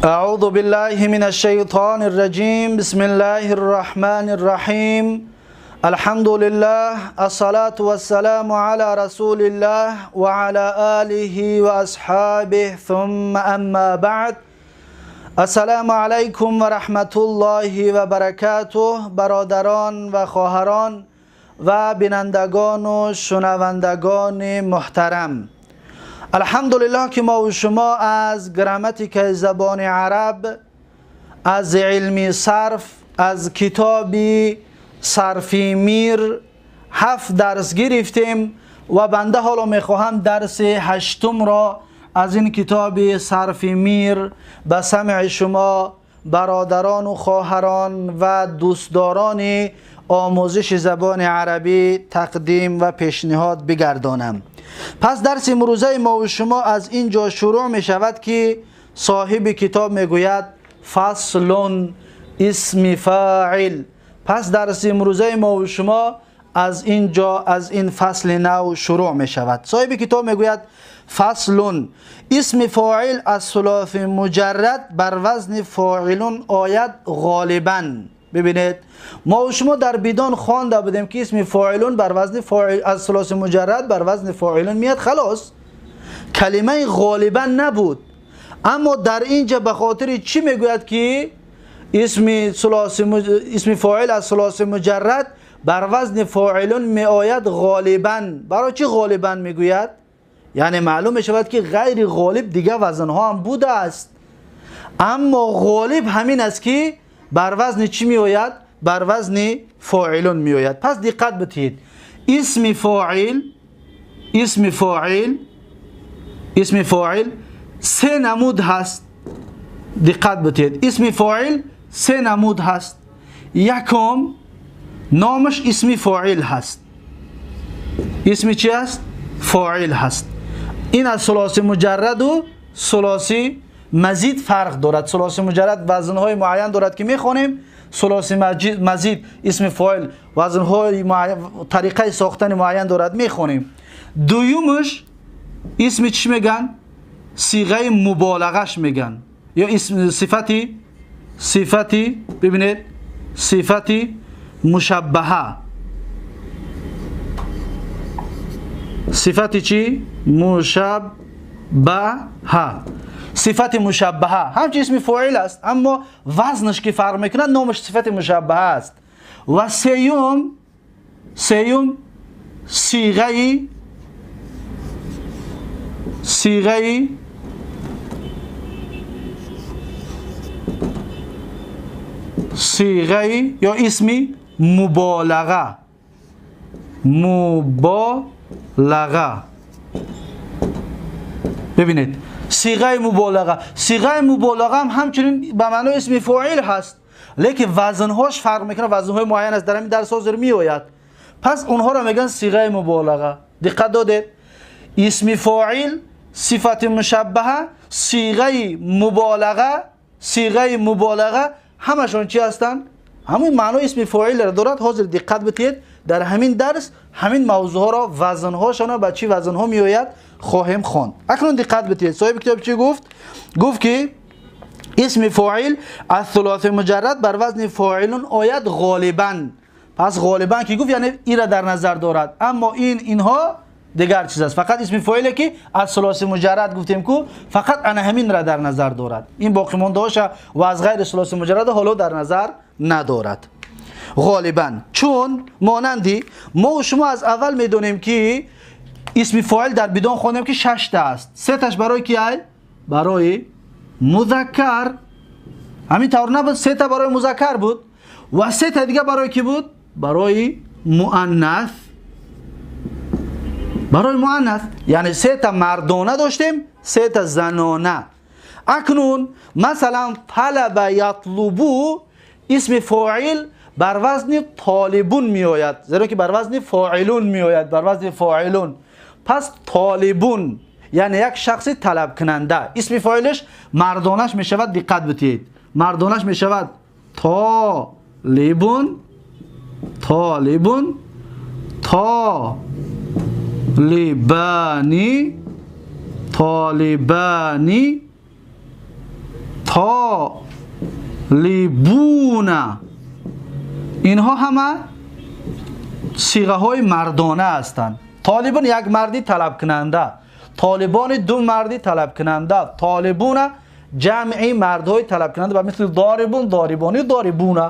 أعوذ بالله من الشيطان الرجيم. بسم الله الرحمن الرحيم. الحمد لله، الصلاة والسلام على رسول الله وعلى آله وأصحابه، ثم أما بعد. السلام علیکم و رحمت الله و برکاته. برادران و خواهران و بینندگان و شنوندگان محترم، الحمدلله که ما و شما از گراماتیک زبان عرب، از علم صرف، از کتاب صرفی میر 7 درس گرفتیم و بنده حالا میخواهم درس 8 را از این کتاب صرفی میر به سمع شما برادران و خواهران و دوستداران آموزش زبان عربی تقدیم و پیشنهاد بگردانم. پس درس امروزه ما و شما از اینجا شروع می شود که صاحب کتاب می گوید فصل اسم فاعل. پس درس امروزه ما و شما از اینجا، از این فصل نو شروع می شود. صاحب کتاب می گوید فصل اسم فاعل از ثلاث مجرد بر وزن فاعلون آید غالبا. ببینید، ما و شما در بدان خوانده بودیم که اسم فاعلون بر وزن فاعل از ثلاث مجرد بر وزن فاعلون میاد، خلاص کلمه غالبا نبود. اما در اینجا به خاطر چی میگوید که اسم فاعل از ثلاث مجرد بر وزن فاعلون می آید غالبا؟ برای چی غالبا میگوید؟ یعنی معلوم میشود که غیر غالب دیگه وزنها هم بوده است، اما غالب همین است که بر وزن چی می آید؟ بر وزن فاعلون می آید. پس دقت بدهید، اسم فاعل، اسم فاعل، اسم فاعل 3 نمود هست. دقت بدهید، اسم فاعل 3 نمود هست. یکم نامش اسم فاعل هست. اسم چی هست؟ فاعل هست. این از ثلاثی مجرد و ثلاثی مزید فرق دارد. ثلاثی مجرد وزنهای معین دارد که میخوانیم، ثلاثی مزید اسم فاعل وزنهای معین، طریقه ساختن معین دارد، میخوانیم. دویمش اسم چی میگن؟ صیغه مبالغهش میگن، یا اسم صفتی، صفتی، ببینید، صفتی مشبهه. صفتی چی؟ مشبهه. صفت مشبهه همچین اسم فاعل است، اما وزنش که فرق میکنه نامش صفت مشبهه است. و سیوم، سیوم صیغه، صیغه صیغه یا اسم مبالغه، مبالغه. ببینید، صیغه مبالغه، صیغه مبالغه هم همچنین به معنای اسم فاعل هست، لیکن وزنهاش فرق میکنه، وزنهای معین است، در همین درس حاضر میآید. پس اونها را میگن صیغه مبالغه. دقت دادید، اسم فاعل، صفت مشبهه، صیغه مبالغه، صیغه مبالغه همشون چی هستند؟ همون معنای اسم فاعل را دارد. حاضر دقت بدهید، در همین درس همین موضوع ها را، وزنهاشون به چی وزنها میآید خواهیم خواند. اکنون دقت بدهید، صاحب کتاب چی گفت؟ گفت که اسم فاعل از ثلاث مجرد بر وزن فاعلون آید غالبا. پس غالبا که گفت یعنی این را در نظر دارد، اما این اینها دیگر چیز است. فقط اسم فاعل که از ثلاث مجرد گفتیم کو فقط انا همین را در نظر دارد، این باقی مانده هاش و از غیر ثلاث مجرد حالا در نظر ندارد غالبا. چون مانندی ما و شما از اول میدونیم که اسم فاعل در بدان خواندیم که 6 تا است، 3 تاش برای کی؟ برای مذکر. همین طور نبود؟ 3 تا برای مذکر بود و 3 تا دیگه برای کی بود؟ برای مؤنث. برای مؤنث یعنی 3 تا مردانه داشتیم، 3 تا زنانه. اکنون مثلا طلب یطلبو اسم فاعل بر وزن طالبون می آید، زیرا که بر وزن فاعلون می آید، بر وزن فاعلون. پس طالبون یعنی یک شخص طلب کننده، اسم فاعلش مردانش می شود. دقت بدهید، مردانش می شود طالبون، طالبون، طالبانی، طالبانی، толибуна. Инҳо ҳама сиғаҳои мардона ҳастанд. Толибун як марди талабкунанда, толибони ду марди талабкунанда, толибуна ҷамъи мардҳои талабкунанда ба мисли дорибун, дорибони, дорибуна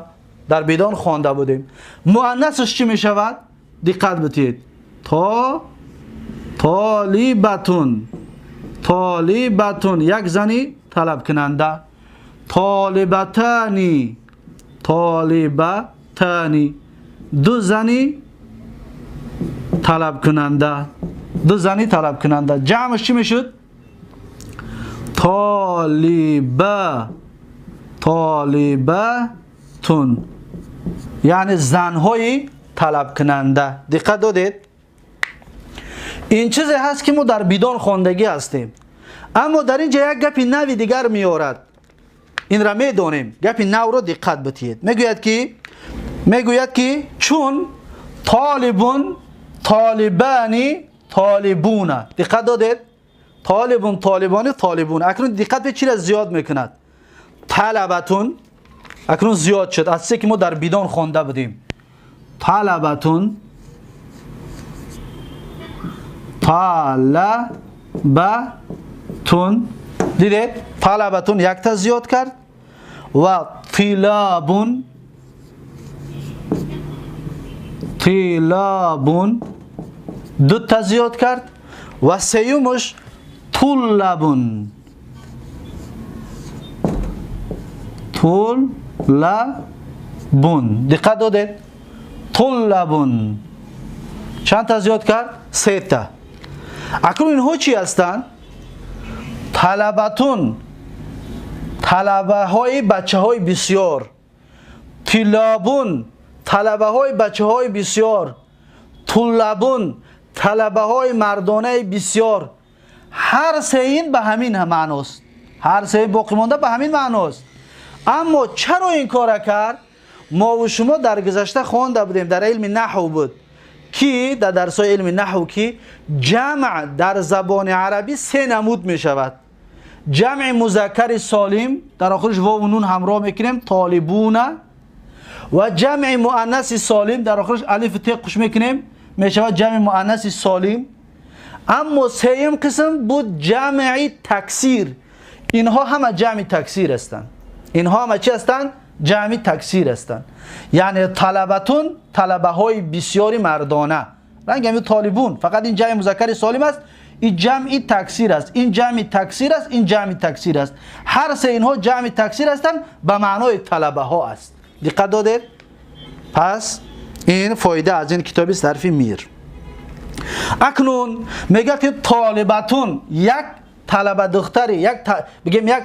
дар бидон хонда будем. Муаннасаш чӣ мешавад? Диққат битед. Толибатун, толибатун як зани талабкунанда, толибатани, толибатани ду зани талабкунанда, ду зани талабкунанда. Ҷамъаш чӣ мешуд? Толиба, толибатун, яъне занҳои талабкунанда. Диққат додед? Ин чизе ҳаст ки мо дар бидон хондагӣ ҳастем, аммо дар ин ҷа як гапи нави дигар меорад. Инра медонем, гапи навро диққат битиҳед. Мегӯяд ки чун толибун, толибани, толибуна. Диққат додед? Толибун, толибони, толибуна. Акнун диққат бе чиро зиёд мекунад? Талабатун акнун зиёд шуд аз чизе ки мо дар бидон хонда будем. Талабатун, талабатун, дидед? Талабатун якта зиёд кард ва тилабун, тилабун дута зиёд кард ва сеюмаш туллабун, туллабун. Диққат додед? Туллабун чанд та зиёд кард? Сета. Акнун инҳо чӣ ҳастанд? Талабатун талабаҳои бачаҳои бисёр, тилабун талабаҳои бачаҳои бисёр, туллабун талабаҳои мардонаи бисёр. Ҳар се ин ба ҳамин маъност, ҳар се боқӣ монда ба ҳамин маъност. Аммо чаро ин кора кард? Мо ва шумо дар гузашта хонда будем, дар илми наҳв буд ки дар дарсҳои илми наҳв ки ҷамъ дар забони арабӣ се намуд мешавад. Ҷамъи музаккари солим дар охираш вову нун ҳамроҳ мекунем, толибуна, ва ҷамъи муаннаси солим дар охираш алифу те қуш мекунем, мешавад ҷамъи муаннаси солим. Аммо сеюм қисм буд ҷамъи таксир. Инҳо ҳама ҷамъи таксир ҳастанд. Инҳо ҳама чӣ ҳастанд? Ҷамъи таксир ҳастанд. Яъне талабатун талабаҳои бисёри мардона, ранг ҳамин толибун, фақат ин ҷамъи музаккари солим аст, ин ҷамъи таксир аст, ин ҷамъи таксир аст, ин ҷамъи таксир аст. Ҳар се инҳо ҷамъи таксир ҳастанд, ба маънои талабаҳо аст. Диққат додед? Пас ин фоида аз ин китоби сарфи мир. Акнун мегӯяд ки толибатун як талаба духтари, як бигем як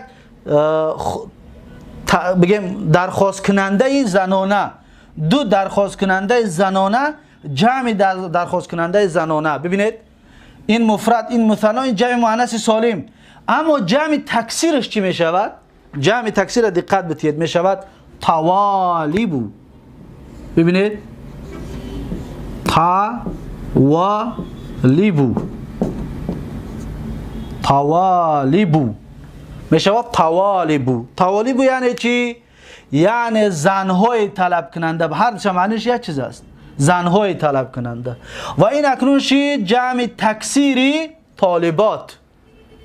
бигем дархосткунандаи занона, ду дархосткунандаи занона, ҷамъи дархосткунандаи занона. Бибинед, ин муфрад, ин мусанно, ин ҷамъи муаннаси солим. Аммо ҷамъи таксираш чӣ мешавад? Ҷамъи таксирро диққат битиҳед, мешавад тавалибу. Бибинед, тавалибу, тавалибу мешавад тавалибу. Тавалибу яъне чӣ? Яъне занҳои талабкунанда. Ҳар душа маъниш як чиз аст, занҳои талабкунанда. Ва ин акнун шид ҷамъи таксири толибот.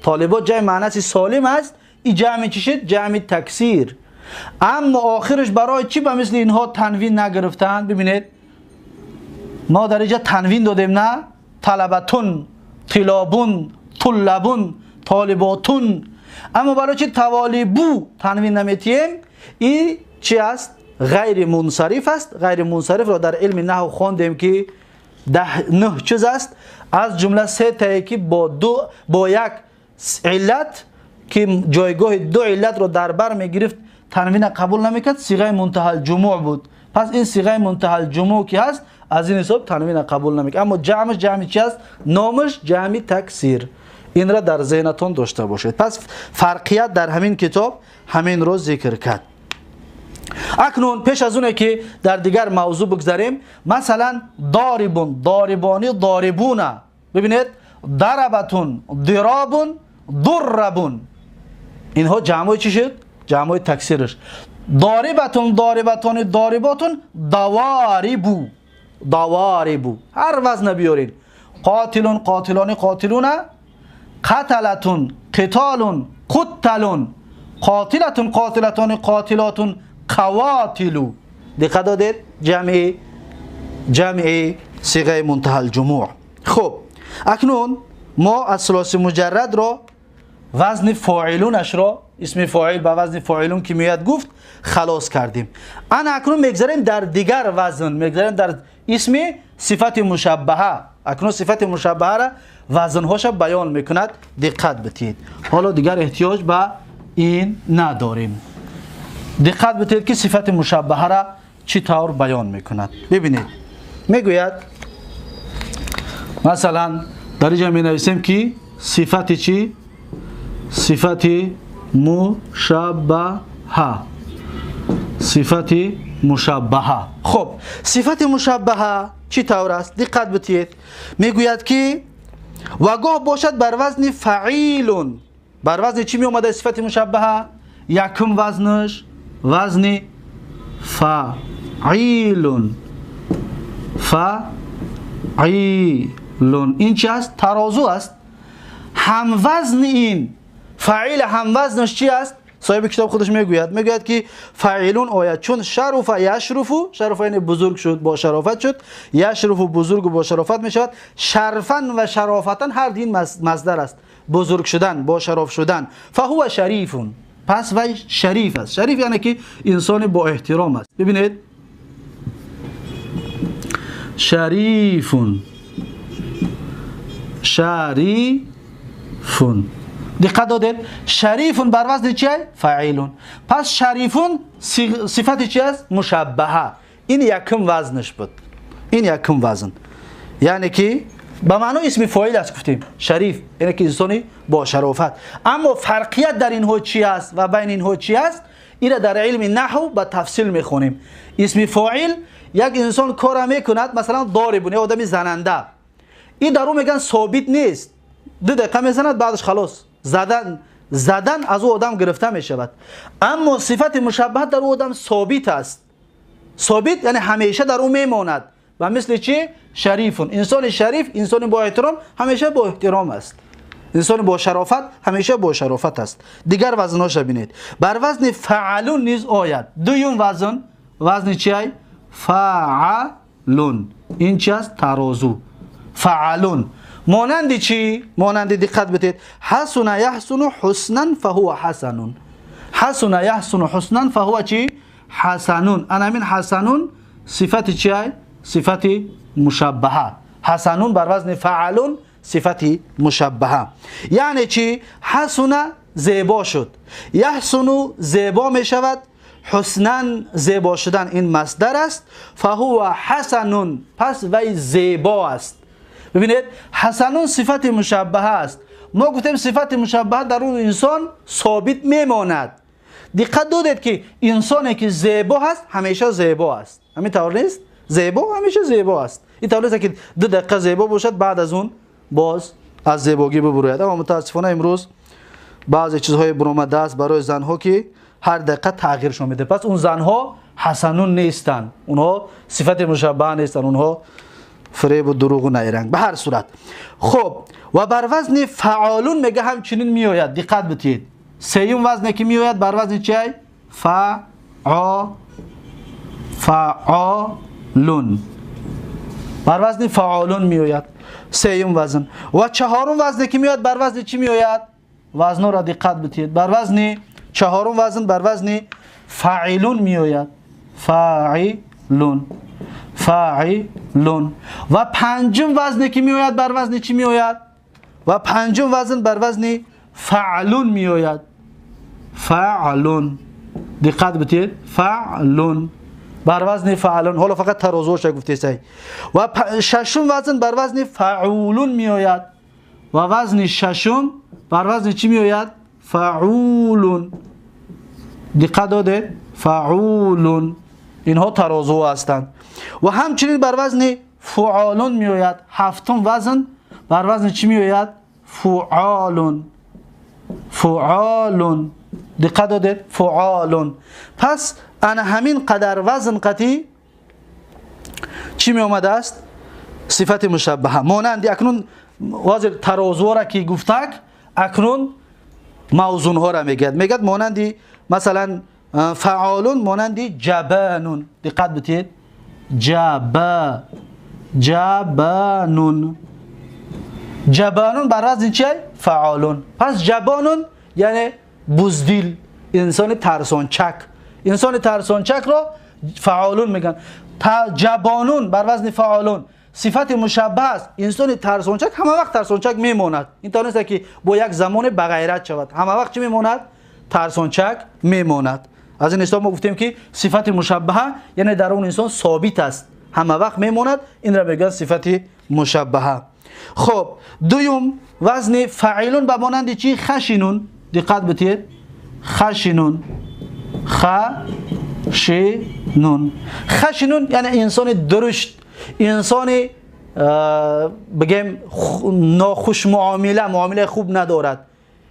Толибот ҷамъи маънаси солим аст, ин ҷамъи чӣ шид? Ҷамъи таксир. Аммо охираш барои чӣ ба мисли инҳо танвин нагирифтанд? Бибинед, мо дар инҷа танвин додем, на? Талабатун, тилобун, туллабун, толиботун. Аммо барои чӣ таволибу танвин наметиҳем? Ин чӣ аст? Ғайри мунсариф аст. Ғайри мунсарифро дар илми наҳв хондем ки 9 чиз аст, аз ҷумла се тае ки бо як иллат ки ҷойгоҳи ду иллатро дар бар мегирифт танвина қабул намекард, сиғаи мунтаҳал ҷумӯъ буд. Пас ин сиғаи мунтаҳал ҷумӯъ ки ҳаст, аз ин ҳисоб танвина қабул намекард. Аммо ҷамъш ҷамъи чи аст? Номаш ҷамъи таксир. Инра дар зеҳнатон дошта бошед. Пас фарқият дар ҳамин китоб ҳаминро зикр кард. Акнун пеш аз оне ки дар дигар мавзӯъ бигзарем, масалан дорибун, дорибони, дорибуна. Бибинед, дарабатун, диробун, дуррабун. Инҳо ҷамъҳои чӣ шуд? ҷамъҳои таксираш. Дорибатун, дорибатони, дорибатун, даварибу, даварибу. Ҳар вазна биёрин. Қотилун, қотилони, қотилуна, қаталатун, қитолун, қутталун, қотилатун, қотилатони, қотилотун, қавотилу. Диққат додед? Ҷамъи сиғаи мунтаҳал ҷумӯъ. Хуб, акнун мо аз сулоси муҷаррад ро вазни фоилунаш ро, исми фоил ба вазни фоилун ки меояд гуфт, халос кардем. Ана акнун мегзарем дар дигар вазн, мегзарем дар исми сифати мушаббаҳа. Акнун сифати мушаббаҳаро вазнҳоша баён мекунад. Диққат битиҳед. Ҳоло дигар эҳтиёҷ ба ин надорем. Диққат битиҳед, ки сифати мушаббаҳаро чӣ тавр баён мекунад. Бибинед, мегӯяд, масалан, дар инҷа менависем, ки сифати чӣ? Сифати мушаббаҳа. Сифати мушаббаҳа. Хуб, сифати мушаббаҳа чӣ тавр аст? Диққат битиҳед. Мегӯяд, ки ва гоҳ бошад бар вазни фаилун. Бар вазни чӣ меомада сифати мушаббаҳа? Якум вазнаш вазни фаилун. Фаилун ин чи аст? Тарозу аст. Ҳамвазни ин фаил, ҳамвазнаш чи аст? Соҳиби китоб худаш мегӯяд, мегӯяд, ки фаилун ояд, чун шаруфа яшруфу, шаруфа яъне бузург шуд, бо шарофат шуд, яшруфу бузургу бо шарофат мешавад. Шарфан ва шарофатан ҳар дин маздар аст, бузург шудан, бо шароф шудан. Фаҳува шарифун, пас вай шариф аст. Шариф яъне ки инсони бо эҳтиром аст. Бибинед, шарифун, шарифун. Диққат додед? Шарифун бар вазни чи? Фаилун. Пас шарифун сифати чи аст? Мушаббаҳа. Ин якум вазнаш буд. Ин якум вазн, яъне ки ба маънои исми фоил аст. Гуфтем, шариф яъне ки инсони бо шарофат. Аммо фарқият дар инҳо чи аст ва байни инҳо чи аст, ира дар илми наҳв ба тафсил мехонем. Исми фоил як инсон кора мекунад, масалан, дорибун, як одами зананда, ин дар ӯ мегӯянд собит нест, 2 дақиқа мезанад, баъдаш халос, задан задан аз ӯ одам гирифта мешавад. Аммо сифати мушаббаҳ дар ӯ одам собит аст. Собит яъне ҳамеша дар ӯ мемонад. Ба мисли чи? Шарифун. Инсони шариф, инсони бо эҳтиром ҳамеша бо эҳтиром аст, инсони бо шарофат ҳамеша бо шарофат аст. Дигар вазнҳоша бинед. Бар вазни фаалун низ ояд. Дуюм вазн вазни чиай? Фаалун. Ин чи аст? Тарозу. Фаалун монанди чӣ? Монанди, диққат битед, ҳасуна яҳсуну ҳуснан фаҳува ҳасанун. Ҳасуна яҳсуну ҳуснан фаҳува чӣ? Ҳасанун. Анамин ҳасанун сифати чиай? Сифати мушаббаҳа. Ҳасанун бар вазни фаалун, сифати мушаббаҳа. Яъне чӣ? Ҳасуна зебо шуд, яҳсуну зебо мешавад, ҳуснан зебо шудан, ин масдар аст. Фаҳува ҳасанун, пас вай зебо аст. Бибинед, ҳасанун сифати мушаббаҳа аст. Мо гуфтем, сифати мушаббаҳа дар он инсон собит мемонад. Диққат додед, ки инсоне ки зебо ҳаст, ҳамеша зебо аст. Ҳамин тавр нест? Зебо ҳамеша зебо аст. Ин тавр нест, ки 2 дақиқа зебо бошад, баъд аз он боз аз зебогӣ бибурӯяд. Аммо мутаассифона имрӯз баъзе чизҳое буромадааст барои занҳо, ки ҳар дақиқа тағйиршон медиҳад. Пас он занҳо ҳасанун нестанд, онҳо сифати мушаббаҳа нестанд, онҳо фиребу дурӯғу найранг. Ба ҳар сурат, хуб, ва бар вазни фаолун мега ҳамчунин меояд. Диққат битиҳед, сеюм вазне ки меояд бар вазни чиай? Фаолун. Бар вазни фаолун меояд сеюм вазн. Ва чаҳорум вазне ки меояд, бар вазни чӣ меояд? Вазнҳоро диққат битиҳед. Бар вазни чаҳорум вазн бар вазни фаилун меояд. Фаилун, фаилун. Ва панҷум вазне ки меояд, бар вазни чӣ меояд? Ва панҷум вазн бар вазни фаълун меояд. Фаълун, диққат битиҳед, фаълун, бар вазни фаълун. Ҳоло фақат тарозуоша гуфтесай. Ва шашум вазн бар вазни фаулун меояд. Ва вазни шашум бар вазни чӣ меояд? Фаулун. Диққат додед? Фаулун. Инҳо тарозуҳо ҳастанд. Ва ҳамчунин бар вазни фуолун меояд. Ҳафтум вазн бар вазни чӣ меояд? Фуолун, фуолун. Диққат додед? Фуолун. Пас ана ҳамин қадар вазн қатӣ чӣ меомадааст? Сифати мушаббаҳа. Монанди акнун ҳозир тарозуҳоро ки гуфтак, акнун мавзунҳоро мегӯяд. Мегӯяд монанди масалан фаолун монанди ҷабанун. Диққат битед. Ҷаба, ҷабанун. Ҷабанун бар вазни чи? Фаолун. Пас ҷабанун яъне буздил, инсони тарсончак. Инсони тарсончакро фаолун мегӯянд. Ҷабонун бар вазни фаолун сифати мушаббаҳ аст. Инсони тарсончак ҳама вақт тарсончак мемонад. Ин тавр нест ки бо як замоне ба ғайрат шавад. Ҳама вақт чӣ мемонад? Тарсончак мемонад. Аз ин ҳисоб мо гуфтем ки сифати мушаббаҳа яъне дар он инсон собит аст, ҳама вақт мемонад. Инро мегӯянд сифати мушаббаҳа. Хоб, дуюм вазни фаилун ба монанди чӣ? Хашинун. Диққат битед. Хашинун. Хашинун. Хашинун яъне инсони дурушт, инсони бигем нохушмуомила, муомилаи хуб надорад.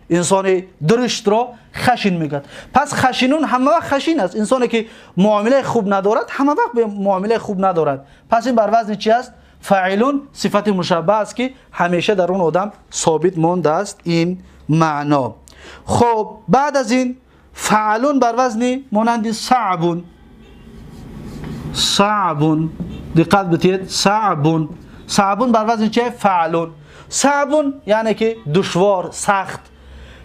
Инсони дуруштро хашин мегӯяд. Пас хашинун ҳама вақт хашин аст. Инсоне ки муомилаи хуб надорад, ҳама вақт муомилаи хуб надорад. Пас ин бар вазни чи аст? Фаилун сифати мушаббаҳ аст ки ҳамеша дар он одам собит мондааст ин маъно. Хоб, баъд аз ин фаълун бар вазни монанди саъбун. Саъбун. Диққат битед. Саъбун. Саъбун бар вазни чи? Фаълун. Саъбун яъне ки душвор, сахт.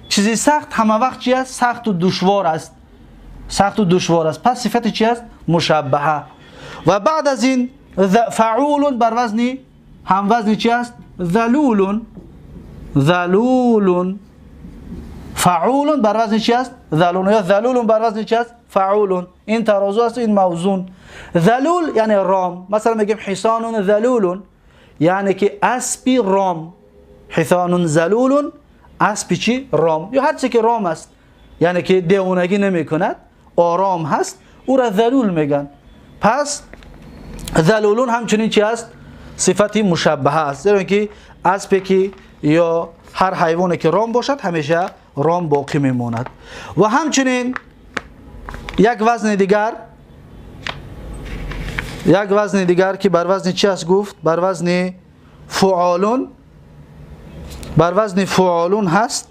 Чизи сахт ҳама вақт чи аст? Сахту душвор аст. Сахту душвор аст. Пас сифати чи аст? Мушаббаҳа. Ва баъд аз ин фаулун бар вазни ҳамвазни чи аст? Залулун. Залулун. Фаулун бар вазни чи аст? Залулун. Ё залулун бар вазни чи аст? Фаулун. Ин тарозу аст, ин мавзун. Залул яъне ром. Масалан мегӯем ҳисонун залулун, яъне ки аспи ром. Ҳисонун залулун, аспи чи? Ром. Ё ҳар чизе ки ром аст, яъне ки девонагӣ намекунад, ором ҳаст, ӯра залул мегӯянд. Пас залулун ҳамчунин чи аст? Сифати мушаббаҳа аст. Зеро ки аспе ки ё ҳар ҳайвоне ки ром бошад, ҳамеша ром боқӣ мемонад. Ва ҳамчунин як вазни дигар, як вазни дигар ки бар вазни чи аст гуфт? Бар вазни фуолун. Бар вазни фуолун ҳаст.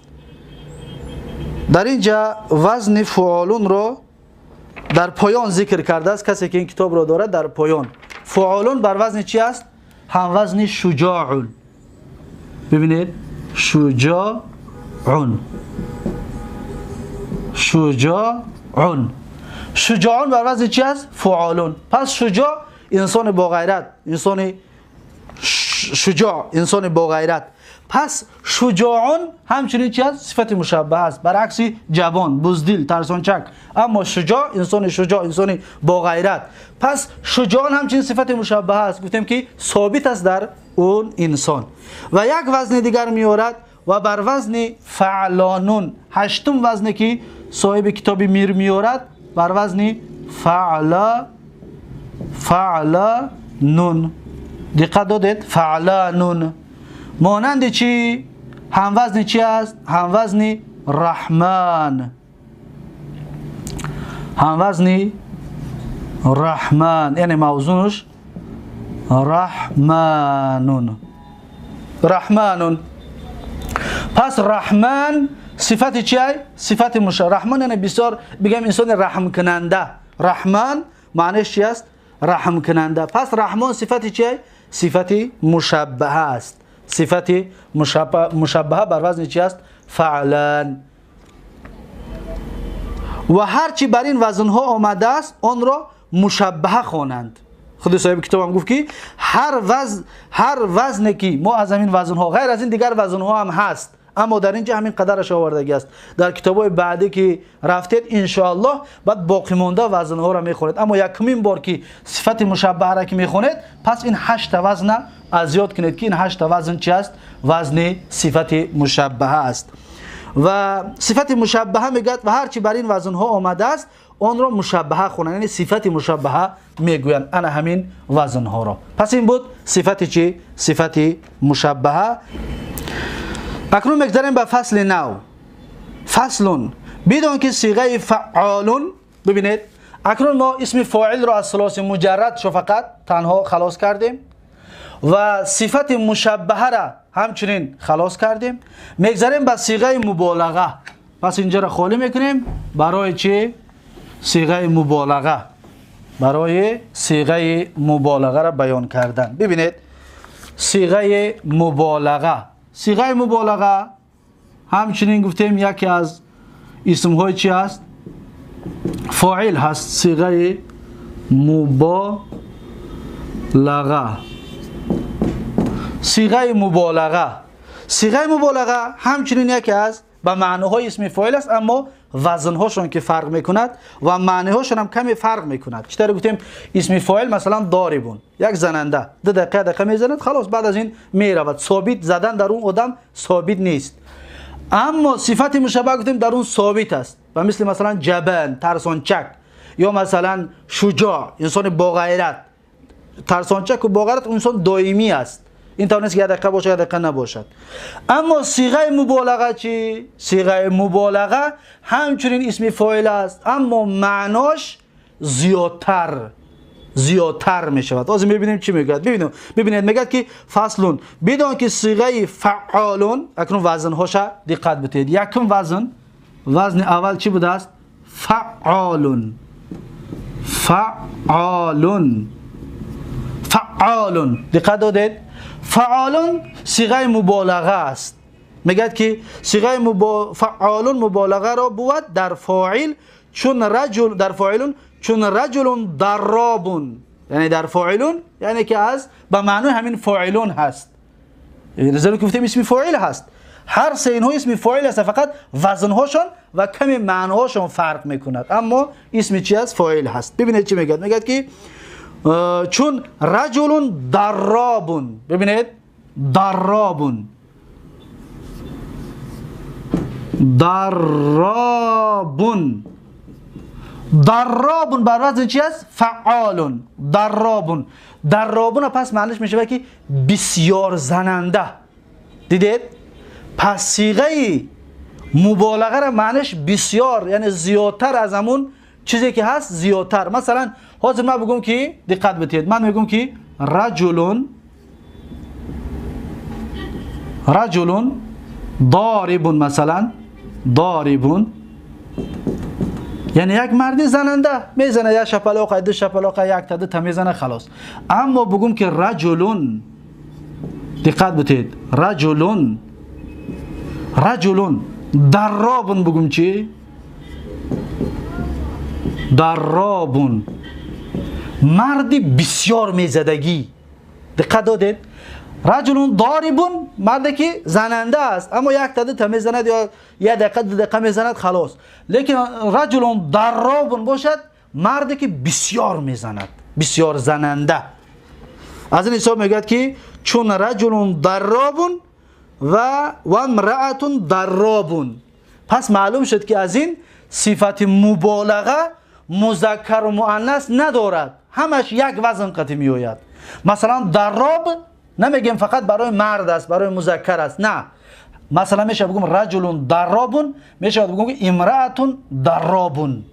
Дар ин ҷа вазни фуолунро дар поён зикр кардааст. Касе ки ин китобро дорад, дар поён фуолун бар вазни чи аст? Ҳамвазни шуҷоун. Бибинед, шуҷоун. Шуҷоун. Шуҷоун бар вазни чи аст? Фуолун. Пас шуҷоъ инсони боғайрат, инсони шуҷоъ, инсони боғайрат. Пас шуҷоун ҳамчунин чи аст? Сифати мушаббаҳ аст. Баръакси ҷавон, буздил, тарсончак. Аммо шуҷоъ, инсони шуҷоъ, инсони боғайрат. Пас шуҷоун ҳамчунин сифати мушаббаҳ аст. Гуфтем ки собит аст дар он инсон. Ва як вазни дигар меорад ва бар вазни фаълонун. Ҳаштум вазне ки соҳиби китоби Мир меорад бар вазни фаъла, фаъланун. Диққат додед? Фаъланун. Монанди чӣ? Ҳамвазни чи аст? Ҳамвазни раҳман. Ҳамвазни раҳман, яъне мавзунаш раҳманун. Раҳманун. Пас раҳман сифати чи? Сифати муша. Раҳман яъне бисёр бигем инсони раҳмкунанда. Раҳман маънеш чи аст? Раҳмкунанда. Пас раҳмон сифати чи? Сифати мушаббаҳа аст. Сифати мушаббаҳа бар вазни чи аст? Фаълан. Ва ҳар чи бар ин вазнҳо омадааст, онро мушаббаҳа хонанд. Худи соҳиби китобам гуфт ки ҳар вазне ки мо аз ҳамин вазнҳо, ғайр аз ин дигар вазнҳо ҳам ҳаст, аммо дар ин ҷа ҳамин қадараш овардагӣ аст. Дар китобҳои баъдӣ ки рафтед, иншоаллоҳ баъд боқимонда вазнҳоро мехонед. Аммо якумин бор ки сифати мушаббаҳаро ки мехонед, пас ин ҳашта вазна аз ёд кунед ки ин ҳашта вазн чи аст? Вазни сифати мушаббаҳа аст. Ва сифати мушаббаҳа мегӯяд, ва ҳар чи бар ин вазнҳо омадааст, онро мушаббаҳа хонанд, яъне сифати мушаббаҳа мегӯянд ана ҳамин вазнҳоро. Пас ин буд сифати чӣ? Сифати мушаббаҳа. Акнун мегзарем ба фасли нав. Фаслун. بدون که صیغه فعالون، ببینید اکنون ما اسم فاعل را از ثلاثی مجرد شو فقط تنها خلاص کردیم و صفت مشبهه را همچنین خلاص کردیم. میگذریم به صیغه مبالغه. پس اینجا را خالی میکنیم برای چی؟ صیغه مبالغه، برای صیغه مبالغه را بیان کردن. ببینید صیغه مبالغه، صیغه مبالغه همچنین گفتیم یکی از اسم های چی هست؟ فاعل هست. صیغه مبالغه، صیغه مبالغه، صیغه مبالغه همچنین یکی از به معناهای اسم فاعل است، اما وزنهاشون که فرق میکند و معنیهاشون هم کمی فرق میکند. چطور گفتیم اسم فاعل مثلا ضاربون، یک زننده، دو دقیقه دقیقه میزند، خلاص بعد از این میرود، ثابت زدن در اون آدم ثابت نیست. اما صفت مشابه گفتیم در اون ثابت است و مثل مثلا جبن، ترسانچک، یا مثلا شجاع، انسان با غیرت. ترسانچک و با غیرت انسان دائمی است، این طور نیست که یک دقیقه باشد یک دقیقه نباشد. اما صیغه مبالغه چی؟ صیغه مبالغه همچنین اسم فاعل است، اما معناش زیادتر می شود. از میبینیم چی میگوید. ببینید میگه که فصلون، بدون که صیغه فعالون، اکنون وزن هاش دقت بدهید. یکم وزن، وزن اول چی بوده است؟ فعالون، فعالون، فعالون. دقت دادید؟ فعالون صیغه مبالغه است. میگه که صیغه فعالون مبالغه را بود در فاعل چون رجل، در فاعلون چون رجل ضرابون، یعنی در فاعلون یعنی که از به معنی همین فاعلون هست. زیرا که گفتیم اسم فاعل هست، هر سه اینها اسم فاعل است، فقط وزنهاشون و کمی معناهاشون فرق میکند، اما اسم چی است؟ فاعل هست. ببینید چی میگه. میگه که چون رجل ضرابون، ببینید ضرابون، ضرابون، ضرابون بر وزن چی است؟ فعالون. ضرابون، ضرابون پس معنیش میشه که بسیار زننده. دیدید؟ پس صیغه مبالغه را معنیش بسیار، یعنی زیادتر از همون چیزی که هست، زیادتر. مثلا حاضر من بگم که دقت بدید، من میگم که رجلون، رجلون ضاربون، مثلا ضاربون یعنی یک مردی زننده، میزنه یک شپلاقه، دو شپلاقه، یک تا دو تا میزنه، خلاص. اما بگم که رجلون، دقت بدید، رجلون، رجلون ضرابون، بگم چی؟ ضرابون، مردی بسیار میزدگی. دقت دادید؟ رجلون ضاربون مردی که زننده است، اما یک تا دو تا میزند یا یک دقیقه دو دقیقه میزند، خلاص. لیکن رجلون ضرابون باشد، مردی که بسیار میزند، بسیار زننده. از این حساب میگوید که چون رجلون ضرابون و امرأة ضرابون، پس معلوم شد که از این صفت مبالغه مذکر و مؤنث ندارد، همش یک وزن قطعی میآید. مثلا ضراب نمیگیم فقط برای مرد است، برای مذکر است، نه. مثلا میشه بگم رجل ضرابون، میشه بگم امرأة ضرابون،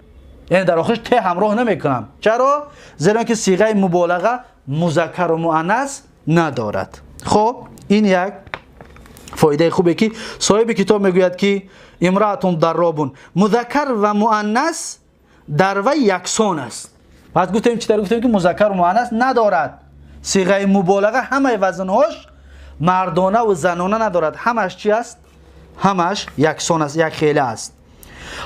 یعنی در آخرش ته همراه نمیکنم. چرا؟ زیرا که صیغه مبالغه مذکر و مؤنث ندارد. خب این یک فایده خوبه که صاحب کتاب میگوید که امرأة ضرابون مذکر و مؤنث در وی یکسان است. پس گفتیم چطور؟ گفتیم که مذکر و مؤنث ندارد. صیغه مبالغه همه وزنهاش مردانه و زنانه ندارد، همش چی است؟ همش یکسان است، یک خیله است.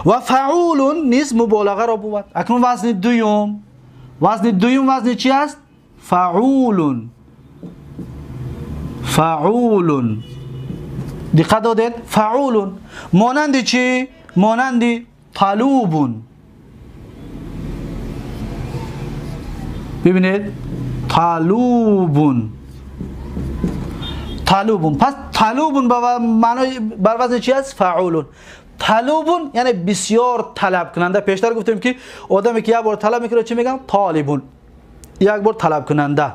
و فعول نیز مبالغه را بود. اکنون وزن دوم، وزن دوم وزن چی است؟ فعول، فعول. دقت دادید؟ فعول مانند چی؟ مانند طلوب. ببینید طلوب، طلوب. پس طلوب به معنای بر وزن چی است؟ فعول. طلوب یعنی بسیار طلب کننده. پیشتر گفتیم که آدمی که یک بار طلب میکنه چی میگن؟ طالبون، یک بار طلب کننده.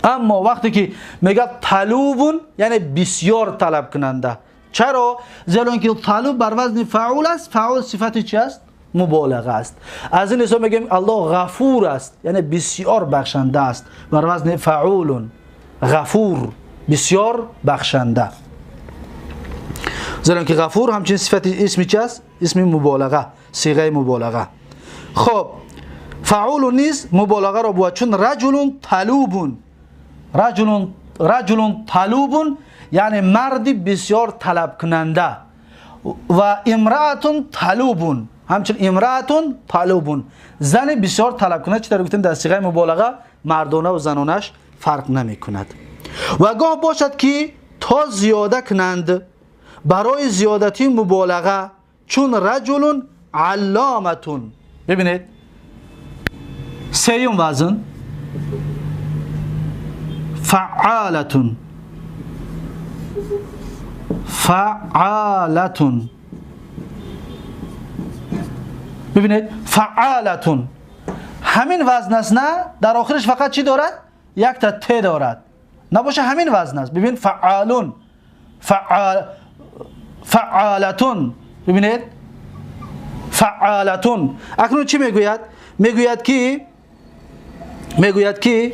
اما وقتی که میگه طلوبون یعنی بسیار طلب کننده، چرا؟ زیرا اینکه طلوب بر وزن فعول است، فعول صفت چی است؟ مبالغه است. از این حساب میگیم الله غفور است، یعنی بسیار بخشنده است، بر وزن فعول، غفور، بسیار بخشنده. زیرا که غفور همچنین صفت اسمی چی است؟ اسم مبالغه، صیغه مبالغه. خب فعول نیز مبالغه را بود، چون رجل طلوب، رجل طلوب یعنی مرد بسیار طلب کننده، و امرأة طلوب، همچنین امرأة طلوب، زن بسیار طلب کننده. چطور گفتیم در صیغه مبالغه مردانه و زنانش فرق نمی کند. و گاه باشد که تا زیاده کنند برای زیادتی مبالغه، چون رجل علامتون. ببینید سیوم وزن فعالتون، فعالتون. ببینید فعالتون همین وزن است، نه در آخرش فقط چی دارد؟ یک تا ت دارد، نباشه همین وزن است. ببین فعالون، فعالتون. ببینید فعالتون. اکنون چی میگوید؟ میگوید که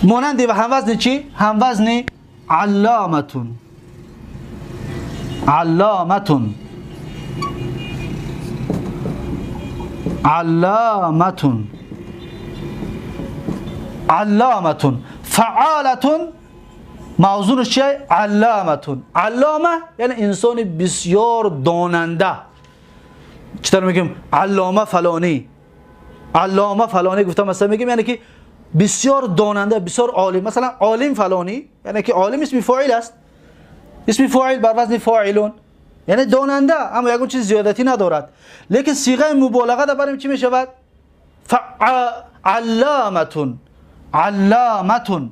مانند و هموزن چی؟ هموزن علامتون، علامتون، علامتون، علامتون. فعالتون موضوعش چیه؟ علامتون. علامه یعنی انسان بسیار داننده. چطور میگیم علامه فلانی، علامه فلانی گفتم مثلا میگیم یعنی که بسیار داننده، بسیار عالم. مثلا عالم فلانی یعنی که عالم اسم فاعل است، اسم فاعل بر وزن فاعلون یعنی داننده، اما یکون چیز زیادتی ندارد. لیکن صیغه مبالغه در بریم چی میشود؟ علامتون، علامتون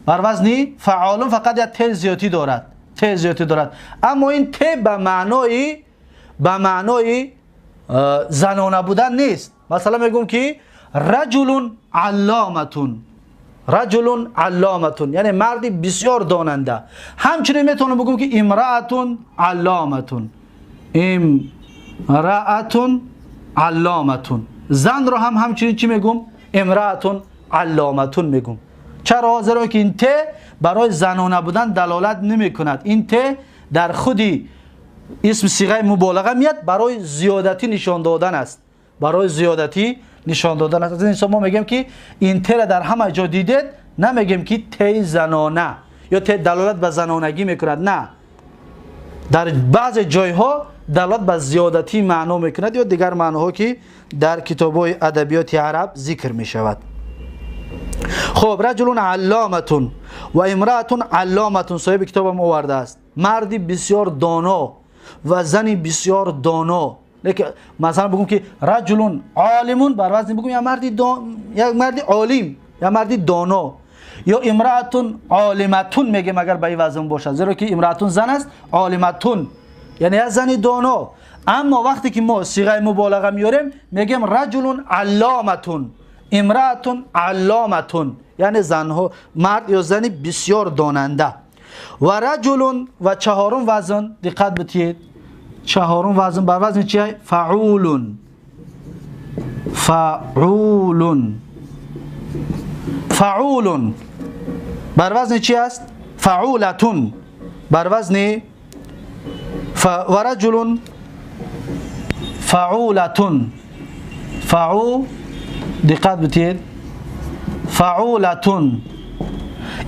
بر وزن فعالون فقط یک ت زیادی دارد، ت زیادی دارد. اما این ت به معنای زنانه بودن نیست. مثلا میگم که رجل علامتون، رجل علامتون یعنی مردی بسیار داننده. همچنین میتونم بگم که امرأة علامتون، امرأة علامتون. زن رو هم همچنین چی میگم؟ امرأة علامتون میگم. چرا؟ زیرا که این ت برای زنانه بودن دلالت نمیکند. این ت در خودی اسم صیغه مبالغه میاد، برای زیادتی نشان دادن است، برای زیادتی نشان دادن است. از این ما میگیم که این ت را در همه جا دیدید، نمیگیم که ت زنانه یا ت دلالت به زنانگی میکند، نه، در بعض جایها دلالت به زیادتی معنا میکند یا دیگر معناها که در کتاب‌های ادبیات عرب ذکر میشود. خب رجل علامتون و امرأة علامتون، صاحب کتابم آورده است، مردی بسیار دانا و زنی بسیار دانا. لیکن مثلا بگم که رجل عالمون بر وزن بگم یا مردی یا مردی عالم یا مردی دانا، یا امرأة عالمتون میگم اگر به این وزن باشد، زیرا که امرأة زن است، عالمتون یعنی از زنی دانا. اما وقتی که ما صیغه مبالغه میاریم میگیم رجل علامتون، امرأة علامتون یعنی زنها، مرد یا زنی بسیار داننده. و رجل و چهارم وزن دقت بتید، چهارم وزن بر وزن چیه؟ فعولون، فعولون، فعولون بر وزن چی است؟ فعولتون بر وزن و رجل فعولتون، فعو دقت بتید، فعولتون.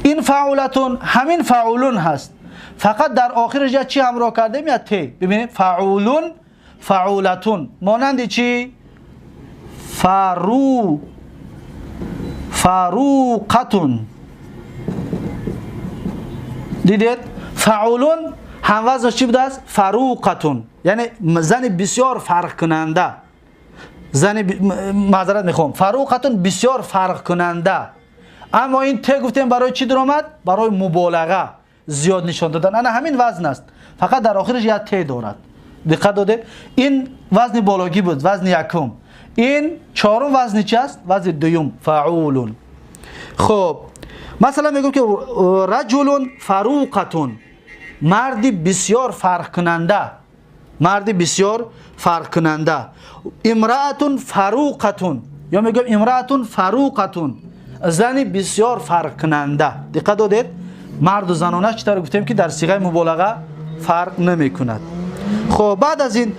این فعولتون همین فعولون هست، فقط در آخرش یا چی همراه کردیم یا ت. ببینید فعولون، فعولتون مانند چی؟ فروقتون. دیدید فعولون هم وزنش چی بوده است؟ فروقتون یعنی زن بسیار فرق کننده، زن معذرت میخوام، فروقتون بسیار فرق کننده. اما این ت گفتیم برای چی در آمد؟ برای مبالغه، زیاد نشان دادن. انا همین وزن است، فقط در آخرش یک ت دارد. دقت دادید؟ این وزن بالاگی بود، وزن یکم. این چهارم وزن چی است؟ وزن دوم، فعولون. خب مثلا میگم که رجل فروقتون، مرد بسیار فرق کننده، مرد بسیار فرق کننده. امرأة فروقة یا میگم امرأة فروقة، زن بسیار فرق کننده. دقت دادید؟ مرد و زنانه چطور گفتیم که در صیغه مبالغه فرق نمی کند. خب بعد از این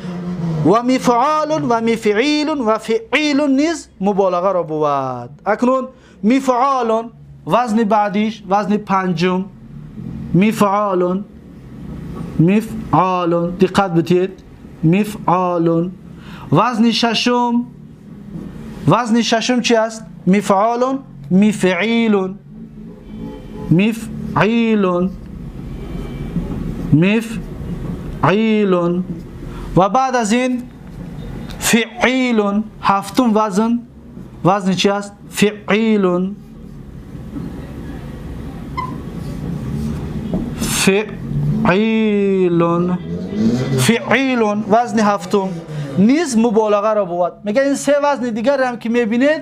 و مفعال و مفعیل و فعیل نیز مبالغه را بود. اکنون مفعال وزن بعدیش، وزن پنجم، مفعال، مفعال، دقت بدید، مفعال. وزن ششم، وزن ششم چی است؟ مفعال، مفعیل، مفعیل، مفعیل. و بعد از این فعیل. هفتم وزن، وزن چی است؟ فعیل، فعیل، فعیل. وزن هفتم نیز مبالغه را بود. میگه این سه وزن دیگر هم که میبینید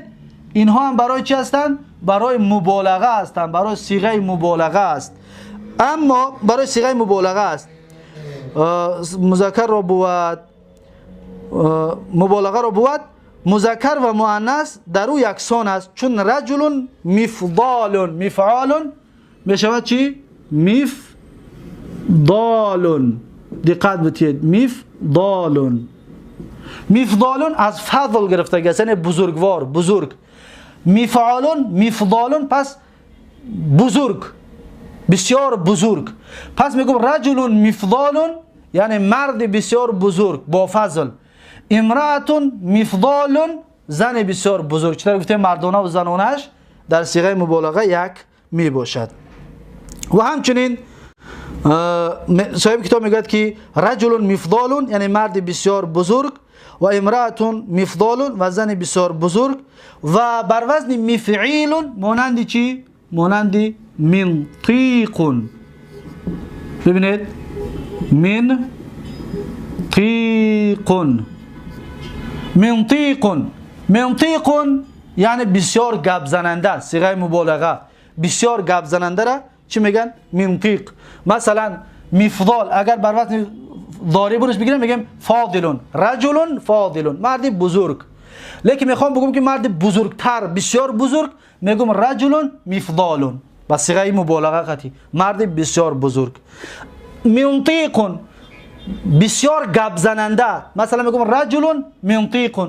اینها هم برای چی هستند؟ برای مبالغه هستند، برای صیغه مبالغه است. اما برای صیغه مبالغه است، مذکر را بود، مبالغه را بود. مذکر و مؤنث در او یکسان است، چون رجل مفضال، مفعال میشود چی؟ مفضال. دقت بدید، مفضال، مفضال از فضل گرفته است، یعنی بزرگوار، بزرگ. مفعال، مفضال، پس بزرگ، بسیار بزرگ. پس میگم رجل مفضال یعنی مرد بسیار بزرگ با فضل. امرأة مفضال زن بسیار بزرگ. چطور گفتیم مردانه و زنانش در صیغه مبالغه یک می باشد. و همچنین صاحب کتاب میگوید که رجل مفضال یعنی مرد بسیار بزرگ و امرأة مفضال و زن بسیار بزرگ. و بر وزن مفعیل مانند چی؟ مانند منطیق. ببینید منطیق، منطیق، منطیق یعنی بسیار گپ زننده، صیغه مبالغه. بسیار گپ زننده را چی میگن؟ منطیق. مثلا مفضال اگر بر وزن ضاربونش بگیرم میگم فاضلون، رجل فاضلون، مرد بزرگ. لیکن میخوام بگم که مرد بزرگتر، بسیار بزرگ، میگم رجل مفضالون با صیغه مبالغه قطعی، مرد بسیار بزرگ. منطیق بسیار گپ زننده، مثلا میگم رجل منطیق،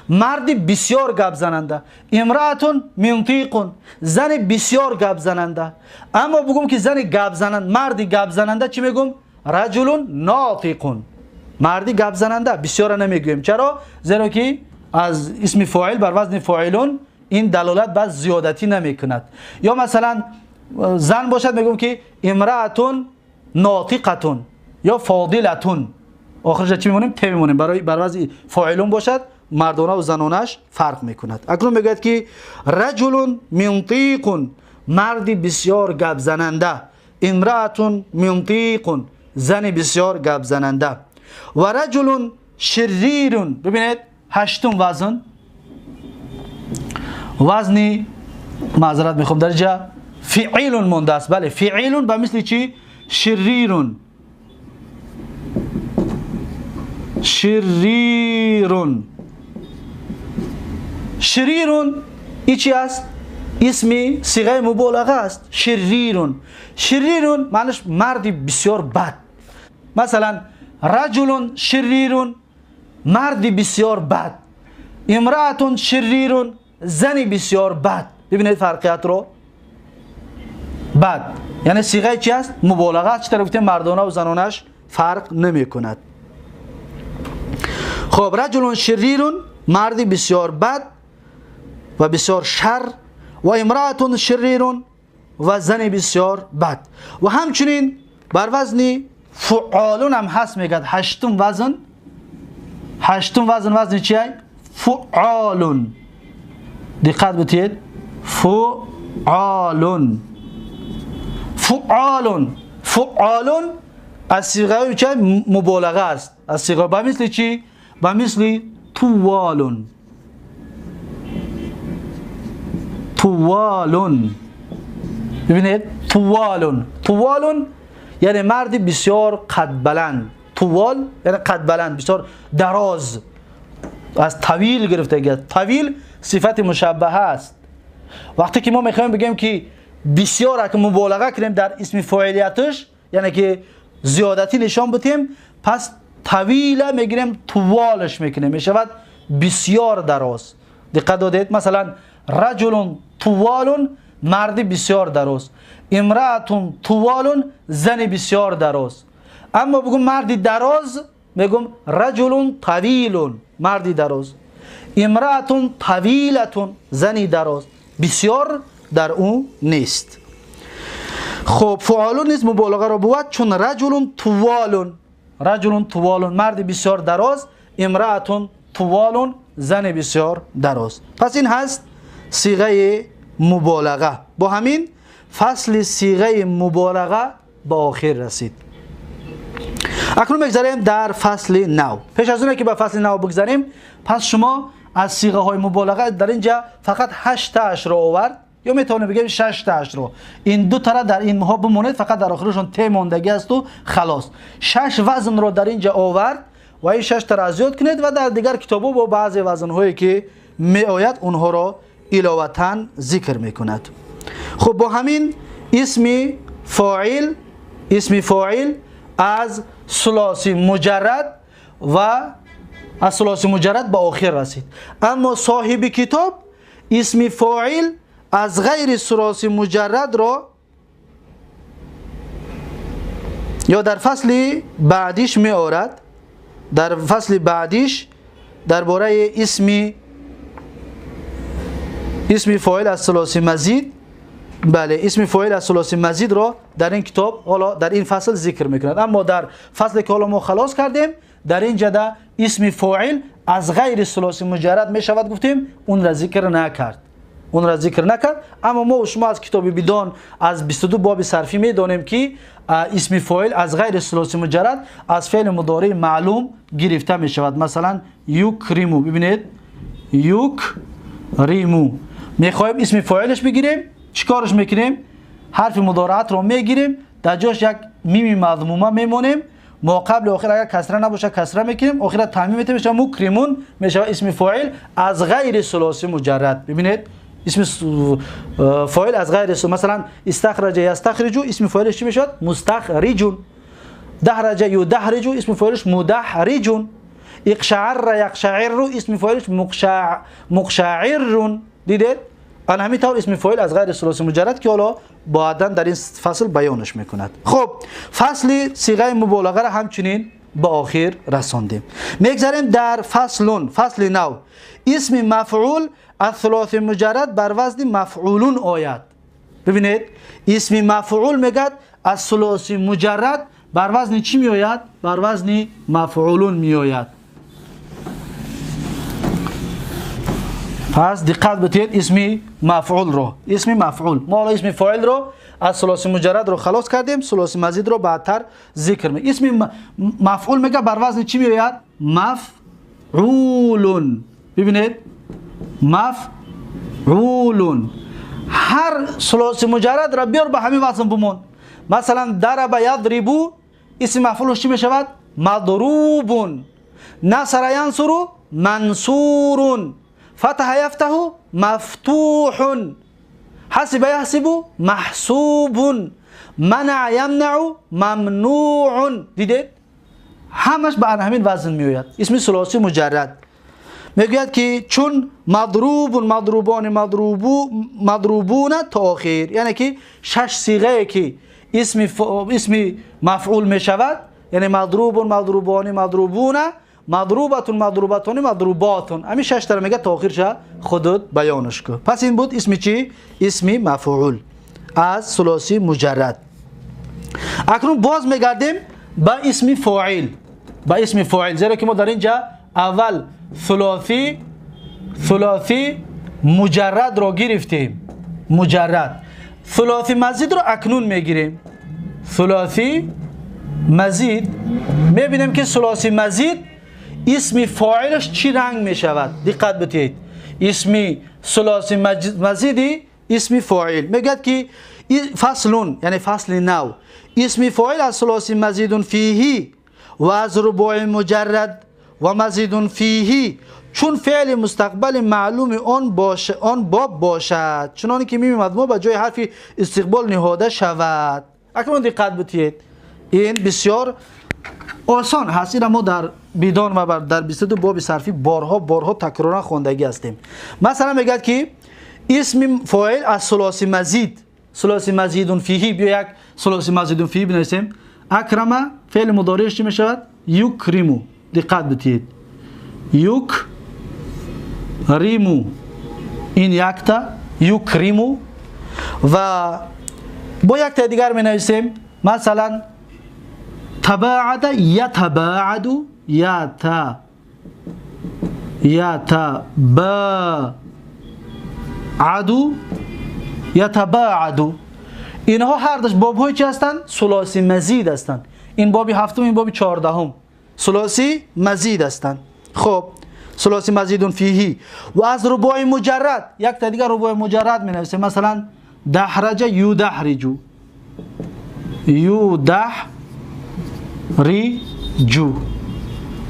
مرد بسیار گپ زننده. امرأة منطیق، زن بسیار گپ زننده. اما بگم که زن گپ زننده، مرد گپ زننده چی میگم؟ رجل ناطق، مرد گپ زننده. بسیار نمیگویم، چرا؟ زیرا که از اسم فاعل بر وزن فاعلون این دلالت بر زیادتی نمیکند. یا مثلا زن باشد میگم که امرأة ناطقة یا فاضلة، آخرش چی میمونیم؟ ت میمونیم. برای بر وزن فاعلون باشد مردانه و زنانش فرق میکند. اکنون میگوید که رجل منطیق، مرد بسیار گپ زننده. امرأة منطیق، زن بسیار گپ زننده. و رجل شریر. ببینید هشتم وزن، وزن معذرت میخوام درجه فعیل مونده است. بله فعیل به مثل چی؟ شریر، شریر، شریر. ای چی است؟ اسمی صیغه مبالغه است. شریر، شریر معنیش مرد بسیار بد. مثلا رجل شریر، مرد بسیار بد. امرأة شریر، زن بسیار بد. ببینید فرقیت رو. بد یعنی صیغه چی است؟ مبالغه است. چطور گفتیم مردانه و زنانش فرق نمی کند. خب رجل شریر، مرد بسیار بد و بسیار شر. و امرأة شریر و زن بسیار بد. و همچنین بر وزن فعالون هم هست. میگد هشتم وزن، هشتم وزن، وزن چیه؟ فعالون. دقت بدید، فعالون، فعالون، فعالون از صیغه چه؟ مبالغه است. از صیغه به مثل چی؟ به مثل طوالون، طوالون. ببینید طوالون، طوالون یعنی مردی بسیار قد بلند. طوال یعنی قد بلند، بسیار دراز، از طویل گرفته گرد. طویل صفت مشبهه است. وقتی که ما میخوایم بگیم که بسیار که مبالغه کنیم در اسم فاعلیتش، یعنی که زیادتی نشان بدیم، پس طویل میگیریم طوالش میکنیم، میشود بسیار دراز. دقت دادید؟ مثلا رجل طوال، مرد بسیار دراز. امرأة طوال، زن بسیار دراز. اما بگم مرد دراز، میگم رجل طویل، مرد دراز. امرأة طویلة، زنی دراز. بسیار در اون نیست. خب فعالون نیز مبالغه را بود، چون رجل طوال، رجل طوال مرد بسیار دراز، امرأة طوال زن بسیار دراز. پس این هست صیغه مبالغه. با همین فصل صیغه مبالغه به آخر رسید. اکنون میگذریم در فصل نو. پیش از اون که به فصل نو بگذریم، پس شما از صیغه های مبالغه در اینجا فقط 8 تاش رو آورد، یا میتونیم بگیم 6 تاش رو. این دو تا در این ها بمونید، فقط در آخرشون ت ماندگی است و خلاص. 6 وزن رو در اینجا آورد و این 6 تا را زیاد کنید و در دیگر کتاب‌ها با بعضی وزن هایی که می آید اونها را علاوتاً ذکر میکند. خب با همین اسم فاعل، اسم فاعل از ثلاثی مجرد و از ثلاثی مجرد به آخر رسید. اما صاحب کتاب اسم فاعل از غیر ثلاثی مجرد را یا در فصل بعدیش می آورد. در فصل بعدیش درباره اسم فاعل از ثلاثی مزید، بله اسم فاعل از ثلاثی مزید را در این کتاب حالا در این فصل ذکر میکند. اما در فصل که حالا ما خلاص کردیم، در این جدا اسم فاعل از غیر ثلاثی مجرد میشود گفتیم، اون را ذکر نکرد، اون را ذکر نکرد. اما ما و شما از کتاب بدان از 22 باب صرفی میدانیم که اسم فاعل از غیر ثلاثی مجرد از فعل مضارع معلوم گرفته میشود. مثلا یکرمو، ببینید یکرمو، میخوایم اسم فاعلش بگیریم، چیکارش میکنیم؟ حرف مضارعت رو میگیریم، در جاش یک میم مضمومه میمونیم، ما قبل آخر اگر کسره نباشه کسره میکنیم، آخر تعمیم میتیم، میشه مکرمون، میشه اسم فاعل از غیر ثلاثی مجرد. ببینید اسم فاعل از غیر، مثلا استخرج یستخرج، اسم فاعلش چی میشد؟ مستخرجون. دحرج یدحرج، اسم فاعلش مدحرجون. اقشعر یقشعر، اسم فاعلش مقشعر. دیدید؟ ان همین طور اسم فاعل از غیر ثلاثی مجرد که حالا بعداً در این فصل بیانش میکند. خب فصل صیغه مبالغه را همچنین به آخر رساندیم. میگذریم در فصلون، فصل نو. اسم مفعول از ثلاثی مجرد بر وزن مفعولون آید. ببینید اسم مفعول میگد از ثلاثی مجرد بر وزن چی میآید؟ بر وزن مفعولون میآید. پس دقت بدید اسم مفعول رو، اسم مفعول، ما حالا اسم فاعل رو از ثلاثی مجرد رو خلاص کردیم، ثلاثی مزید رو بعدتر ذکر می. اسم مفعول میگه بر وزن چی میآید؟ مفعولون. ببینید مفعولون، هر ثلاثی مجرد را بیار به همین وزن بمون. مثلا ضرب یضرب، اسم مفعولش چی میشود؟ مضروب. نصر ینصر، منصور. فتح یفتح، مفتوح. حسب یحسب، محسوب. منع یمنع، ممنوع. دیدید؟ همش به همین وزن میآید. اسم ثلاثی مجرد میگوید که چون مضروب، مضروبان، مضروبون تا آخر، یعنی که 6 صیغه که اسم مفعول میشود، یعنی مضروب، مضروبان، مضروبون، مضروبتون، مضروبتون، مضروباتون، همین 6 تا میگه تا آخرش خودت بیانش کن. پس این بود اسم چی؟ اسم مفعول از ثلاثی مجرد. اکنون باز میگردیم با اسم فاعل، با اسم فاعل، زیرا که ما در اینجا اول ثلاثی مجرد را گرفتیم، مجرد. ثلاثی مزید را اکنون میگیریم. ثلاثی مزید میبینیم که ثلاثی مزید اسم فاعلش چی رنگ میشود. دقت بدید، اسم ثلاثی مزیدی اسم فاعل میگه که فصل یعنی فصل نو اسم فاعل از ثلاثی مزید فیه و از رباعی مجرد و مزید فیه چون فعل مستقبل معلوم آن باشه، آن باب باشد، چنانی که میم مضمومه به جای حرف استقبال نهاده شود. اکنون دقت بتید، این بسیار آسان هست. این ما در بیدان و در 22 باب صرفی بارها بارها تکرارا خواندگی هستیم. مثلا میگه که اسم فاعل از ثلاثی مزید، ثلاثی مزید فیه، بیا یک ثلاثی مزید فیه بنویسیم. اکرم فعل مضارعش چی میشود؟ یکرمو. دقت بتید، یک ریمو، این یکتا یکریمو و با یک تا دیگر می نویسیم. مثلا تباعد یتباعد، یتا یتباعد یتباعد. اینها هر دوش باب های چی هستند؟ ثلاثی مزید هستند. این باب هفتم، این باب 14 ثلاثی مزید هستند. خب ثلاثی مزید فیه و از رباعی مجرد، یک تا دیگر رباعی مجرد می نویسیم. مثلا دحرج یدحرجو، یدحرجو،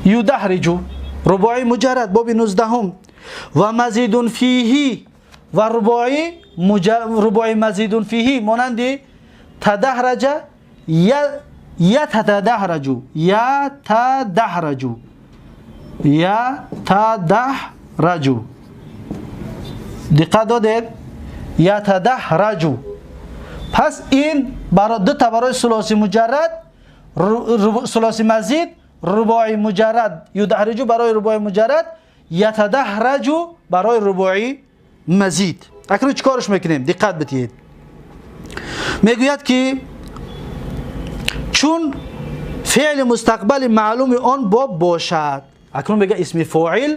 یدحرجو، رباعی مجرد باب 19 و مزید فیه و رباعی رباعی مزید فیه مانند تدحرج یتدحرجو، یتدحرجو، یتدحرجو. دقت دادید؟ یتدحرجو. پس این برای دو تا برای ثلاثی مجرد، ثلاثی مزید، رباعی مجرد یدحرجو برای رباعی مجرد، یتدحرجو برای رباعی مزید. اکنون چیکارش میکنیم؟ دقت بدید. میگوید که چون فعل مستقبل معلوم آن باب باشد، اکنون میگه اسم فاعل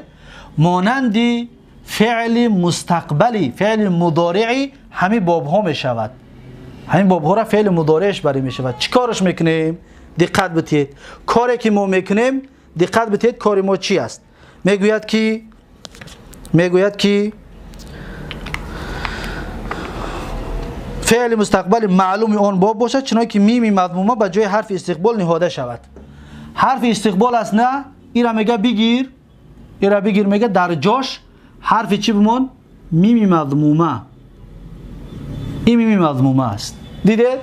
مانند فعل مستقبلی، فعل مضارعی همین باب ها میشود، همین باب ها را فعل مضارعش برای میشود. چیکارش میکنیم؟ دقت بدید. کاری که ما میکنیم، دقت بدید کار ما چی است؟ میگوید که فعل مستقبل معلوم آن باب باشد چنانکه که میم مضمومه به جای حرف استقبال نهاده شود. حرف استقبال است نه، ایرا میگه بگیر، ایرا بگیر، میگه در جاش حرف چی بمون؟ میم مضمومه. این میم مضمومه است. دیدید؟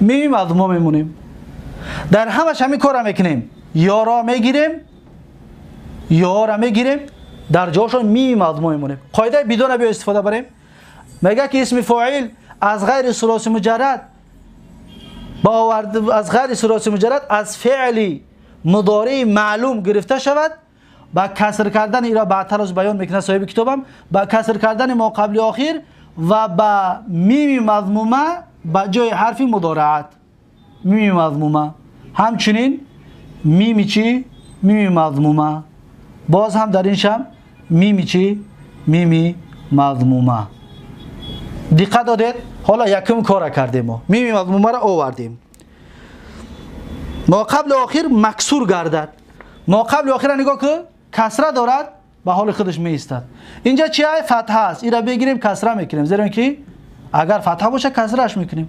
میم مضمومه میمونیم. در همش همین کار میکنیم، یارا میگیریم، یارا میگیریم، در جاشون میم مضمومه میمونیم. قاعده بدون بیا استفاده بریم. میگه که اسم فاعل از غیر ثلاثی مجرد با از غیر ثلاثی مجرد از فعل مضارع معلوم گرفته شود، با کسر کردن ایرا بعدتر از بیان میکنه صاحب کتابم، با کسر کردن ما قبل آخر و با میم مضمومه با جای حرف مضارعت، میم مضمومه، همچنین میم چی؟ میم مضمومه، باز هم در این شم میم چی؟ میم مضمومه. دقت دادید؟ حالا یکم کار کردیم، ما میم مضمومه را آوردیم. ما قبل آخر مکسور گردد. ما قبل آخر نگاه که کسره دارد به حال خودش می ایستد. اینجا چیه؟ فتحه است. این را بگیریم کسره میکنیم، زیرا که اگر فتحه باشه کسرهش میکنیم.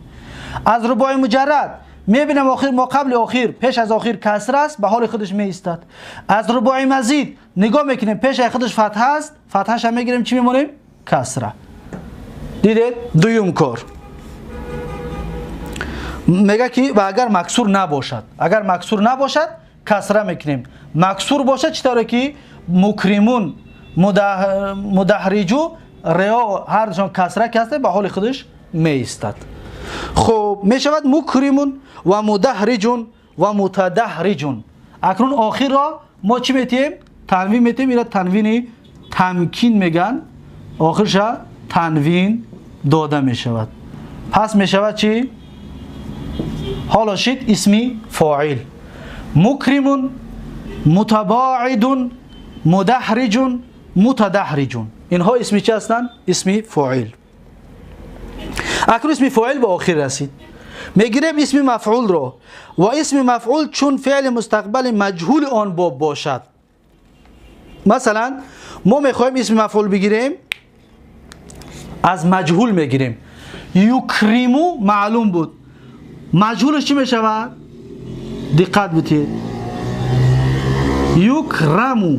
از رباعی مجرد میبینم آخر ما قبل آخر پیش از آخر کسره است، به حال خودش می ایستد. از رباعی مزید نگاه میکنیم پیش از خودش فتحه است، فتحهش هم میگیریم، چی میمونیم؟ کسره. دیدید؟ دوم کار میگه که و اگر مکسور نباشد، اگر مکسور نباشد کسره میکنیم. مکسور باشد چطوره که مکرمون مدحرجو ریا هر دوشان کسره که هست به حال خودش می ایستد. خب میشود مکرمون و مدحرجون و متدحرجون. اکنون آخر را ما چی میتیم؟ تنوین میتیم. اینا تنوین تمکین میگن، آخرش تنوین داده میشود. پس میشود چی؟ حالا شد اسمی فاعل مکرمون متباعد مدحرج متدحرج. اینها اسمی چی هستند؟ اسمی فاعل. اکنون اسم فاعل به آخر رسید. میگیریم اسم مفعول رو و اسم مفعول چون فعل مستقبل مجهول آن باب باشد. مثلا ما میخوایم اسم مفعول بگیریم، از مجهول میگیریم. یکرمو معلوم بود، مجهولش چی میشود؟ دقت بدید، یکرمو.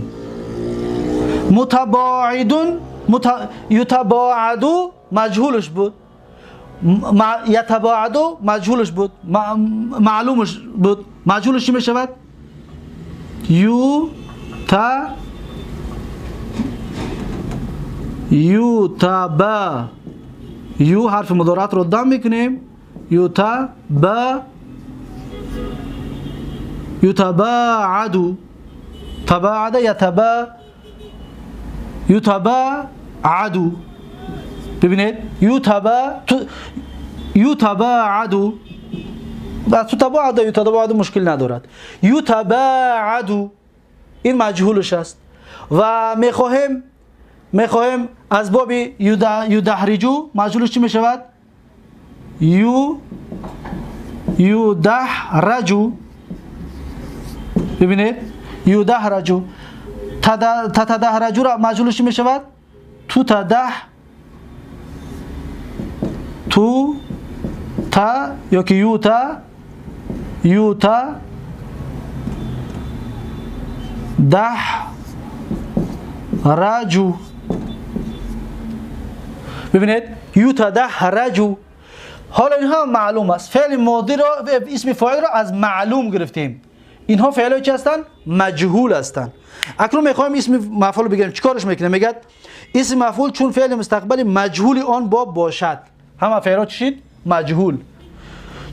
متباعدون یتباعدو مجهولش بود، یتباعدو مجهولش بود، معلومش بود، مجهولش چی میشود؟ یو تا یتبا، یو حرف مضارعت رو دام میکنیم، یتبا یتباعدو، تباعد یتبا یتباعدو. ببینید یتبا یتباعدو، تباعد یتباعد مشکل ندارد. یتباعدو این مجهولش است و میخواهیم از باب یدحرجو مجهولش چی میشود؟ یدحرجو. ببینید یدحرجو، تتدحرجو را مجهولش چی میشود؟ تو تده تو تا یا که یوتا یوتا ده رجو. ببینید یوتا ده رجو. حالا اینها معلوم است، فعل ماضی را اسم فاعل را از معلوم گرفتیم. اینها فعلای چی هستند؟ مجهول هستند. اکنون میخوایم اسم مفعول بگیریم، چیکارش میکنیم؟ میگه اسم مفعول چون فعل مستقبل مجهول آن باب باشد، همه فعلات چی؟ مجهول.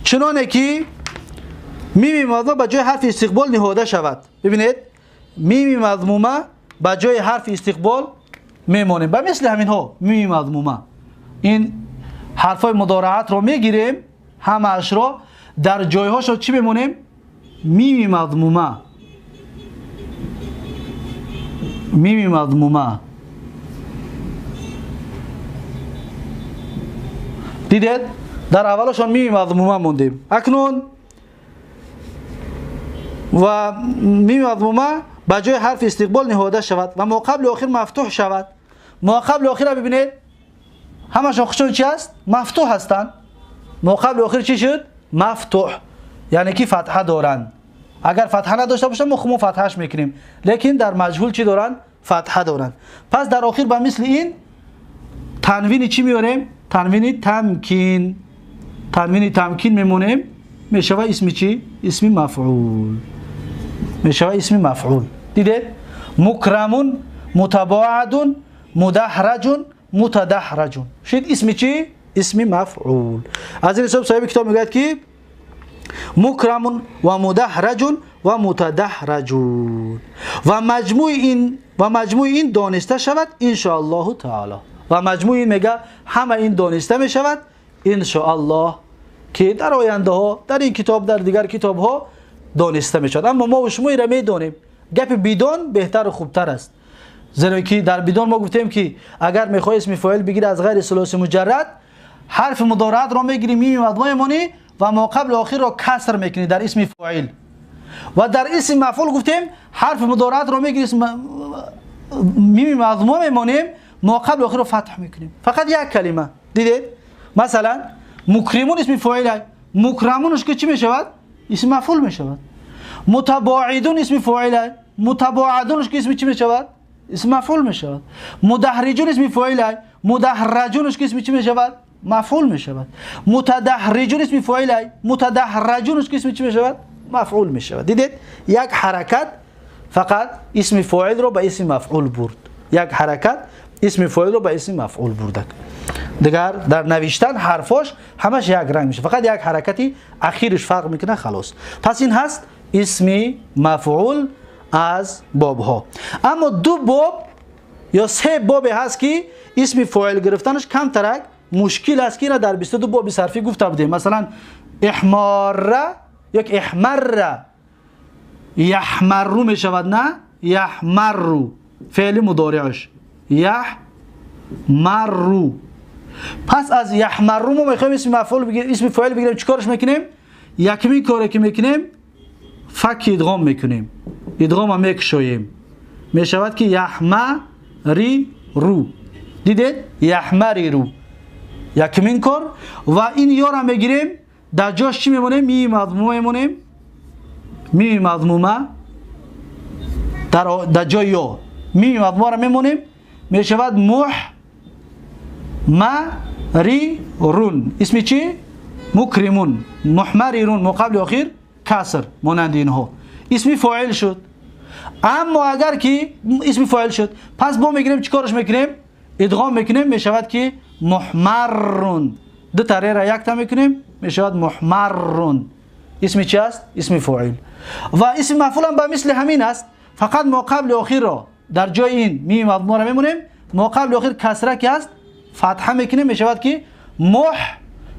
چنانه که میم مضمومه به جای حرف استقبال نهاده شود. ببینید میم مضمومه به جای حرف استقبال میمانیم، به مثل همین ها میم مضمومه این حرفای مضارعت رو میگیریم، همه اش رو در جایهاش رو چی میمونیم؟ میم مضمومه، میم مضمومه. دیدید در اولشان میم مضمومه موندیم. اکنون و میم مضمومه به جای حرف استقبال نهاده شود و ما قبل آخر مفتوح شود. ما قبل آخر ببینید همشون خودشون چی هست؟ مفتوح هستند. ما قبل آخر چی شد؟ مفتوح، یعنی که فتحه دارند. اگر فتحه نداشته باشن ما خودمون فتحش میکنیم، لیکن در مجهول چی دارن؟ فتحه دارن. پس در آخر به مثل این تنوین چی میاریم؟ تنوین تمکین، تنوین تمکین میمونیم، میشوه اسم چی؟ اسم مفعول، میشوه اسم مفعول. دیده؟ مکرمون، متباعدون، مدحرجون، متدحرجون، شد اسم چی؟ اسم مفعول. از این حساب صاحب کتاب میگوید که مکرمون و مدحرجون و متدحرجون و مجموع این دانسته شود ان شاء الله تعالی. و مجموع این میگه همه این دانسته میشود ان شاء الله که در آینده ها در این کتاب در دیگر کتاب ها دانسته میشود. اما ما و شما را میدانیم، گپ بیدان بهتر و خوبتر است، زیرا که در بیدان ما گفتیم که اگر میخوای اسم فاعل بگیری از غیر ثلاثی مجرد، حرف مضارعت را میگیری، میم مضمومه میمونی و ما قبل آخر را کسر میکنی در اسم فاعل. و در اسم مفعول گفتیم حرف مضارعت را میگیری، اسم میم مضمومه میمونیم، ما قبل آخر را فتح میکنیم، فقط یک کلمه. دیدید؟ مثلا مکرمون اسم فاعل، مکرمونش که چی میشود؟ اسم مفعول میشود. متباعدون اسم فاعل، متباعدونش که اسم چی میشود؟ اسم مفعول میشود. مدحرجون اسم فاعل، مدحرجونش که اسم چی میشود؟ مفعول میشود. متدحرجون اسم فاعل، متدحرجونش که اسم چی میشود؟ مفعول میشود. دیدید؟ یک حرکت فقط اسم فاعل رو به اسم مفعول برد، یک حرکت اسم فاعل رو به اسم مفعول برد. دیگر در نوشتن حرفاش همش یک رنگ میشه، فقط یک حرکتی اخیرش فرق میکنه، خلاص. پس این هست اسم مفعول از باب ها. اما دو باب یا سه باب هست که اسم فاعل گرفتنش کم ترک مشکل است که در 22 باب صرفی گفته بودیم. مثلا احمار، یک احمر، یحمرو میشود، نه یحمرو فعل مضارعش یحمرو. پس از یحمرو ما میخوایم اسم مفعول بگیریم، اسم فاعل بگیریم، چیکارش میکنیم؟ یکمی کاری که میکنیم فک ادغام میکنیم، ادغام میکشویم، میشود که یحمری رو. دیدید؟ یحمری رو، Якумин кор ва ин ёра мегирем, дар ҷош чӣ мемонем? Мими мазмума мемонем. Мими мазмума дар ҷои ё мими мазмумаро мемонем, мешавад муҳ марирун. Исми чӣ? Мукримун. Муҳмарирун муқабли охир каср монанди инҳо. Исми фоил шуд. Аммо агар ки исми фоил шуд, пас бо мегирем чӣ кораш мекунем? Идғом мекунем, мешавад ки муҳмаррун. Ду та рера якта мекунем, мешавад муҳмаррун. Исми чӣ аст? Исми фоил. Ва исми мафъул ҳам ба мисли ҳамин аст, фақат моқабли охирро дар ҷои ин мими мазмумаро мемонем, моқабли охир касра ки аст фатҳа мекунем, мешавад ки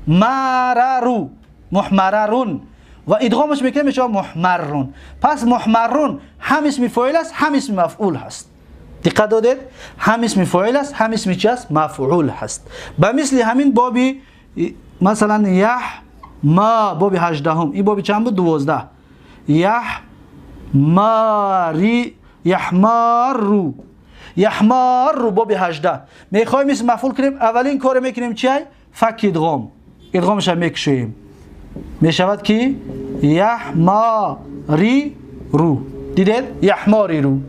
муҳмарару, муҳмарарун. Ва идғомаш мекунем, мешавад муҳмаррун. Пас муҳмаррун ҳам исми фоил аст, ҳам исми мафъул ҳаст. Диққат додед? Ҳам исми фоил аст, ҳам исми чӣ аст? Мафъул ҳаст. Ба мисли ҳамин боби масалан яҳ ма, боби 18. Ин боби чанд буд? 12. Яҳ мари, яҳмару, яҳмару, боби 18. Мехоҳем исм мафъул кунем, аввалин коре мекунем чи? Фак идғом. Идғомаша мекушоем. Мешавад ки яҳмариру. Дидед? Яҳмариру.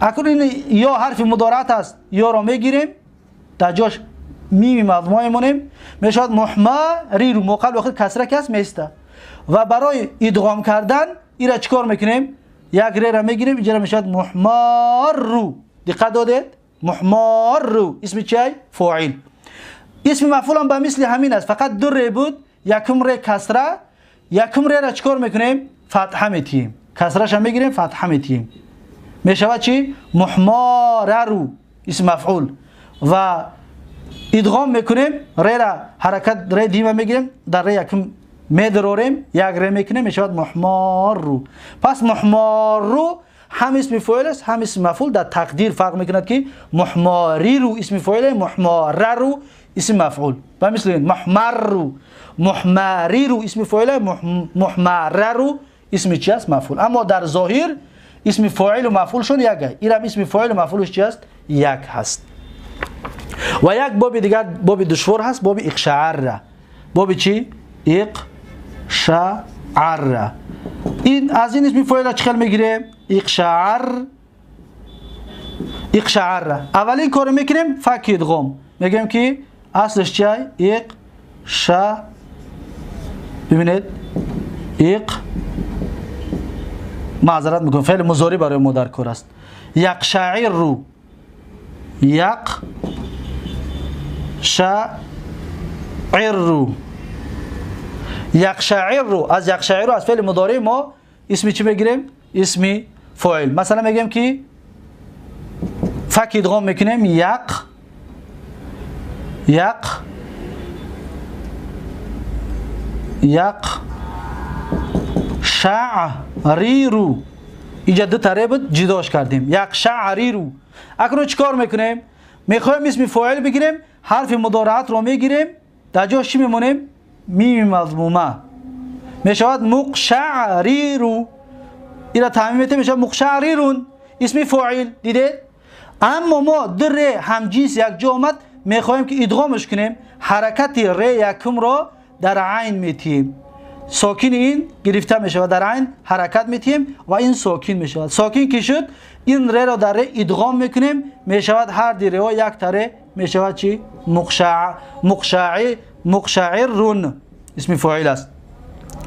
Акнун ин ё ҳарфи мудораат аст, ёро мегирем, дар ҷош мими мазмума мемонем, мешавад муҳмариру. Моқабли охир касра ки аст меиста. Ва барои идғом кардан ира чӣ кор мекунем? Як рера мегирем, инҷара мешавад муҳмарру. Диққат додед? Муҳмарру исми чӣ? Фоил. Исми мафъул ҳам ба мисли ҳамин аст, фақат ду ре буд, якум ре касра, якум рера чӣ кор мекунем? Фатҳа метиҳем. Касраша мегирем, фатҳа метиҳем. Мешавад чӣ? Муҳмарару, исми мафъул. Ва идғом мекунем, рера ҳаракат ре дима мегирем, дар ре якум медарорем, як ре мекунем, мешавад муҳмарру. Пас муҳмарру ҳам исми фоил аст, ҳам исми мафъул. Дар тақдир фарқ мекунад ки муҳмариру исми фоил, муҳмарару исми мафъул. Ба мисли муҳмарру, муҳмариру исми фоил, муҳмарару исми чӣ аст? Мафъул. Аммо дар зоҳир исми фоилу мафъулшон як аст. Инам исми фоилу мафъулш чӣ аст? Як ҳаст. Ва як боби дигар, боби душвор ҳаст, боби иқшаарра. Боби чӣ? Иқшаарра. Ин аз ин исми фоила чӣ хел мегирем? Иқшаар, иқшаарра. Аввалин коро мекунем фак идғом. Мегӯем ки аслаш чӣ? Иқша, бибинед, иқ, маъзарат мекунем, феъли музорӣ барои мо дар кор аст. Яқшаирру, яқ шаирру, яқшаирру. Аз яқшаирру, аз феъли мудории мо исми чӣ мегирем? Исми фоил. Масалан мегӯем ки фак идғом мекунем, яқ, яқ, яқ шаъриру. Инҷа ду таре буд, ҷидош кардем. Яқ шаъриру. Акнун чӣ кор мекунем? Мехоҳем исми фоил бигирем, ҳарфи мудораатро мегирем, дар ҷош чӣ мемонем? Мими мазмума. Мешавад муқшаъриру. Ира таъмим метем, мешавад муқшаърирун. Исми фоил. Дидед? Аммо мо ду ре ҳамҷинс якҷо омад, мехоҳем ки идғомаш кунем, ҳаракати ре якумро дар айн метиҳем. Сокини ин гирифта мешавад, дар айн ҳаракат метиҳем ва ин сокин мешавад. Сокин ки шуд, ин реро дар ре идғом мекунем, мешавад ҳар ди реҳо як таре, мешавад чӣ? Муқшаиррун. Исми фоил аст.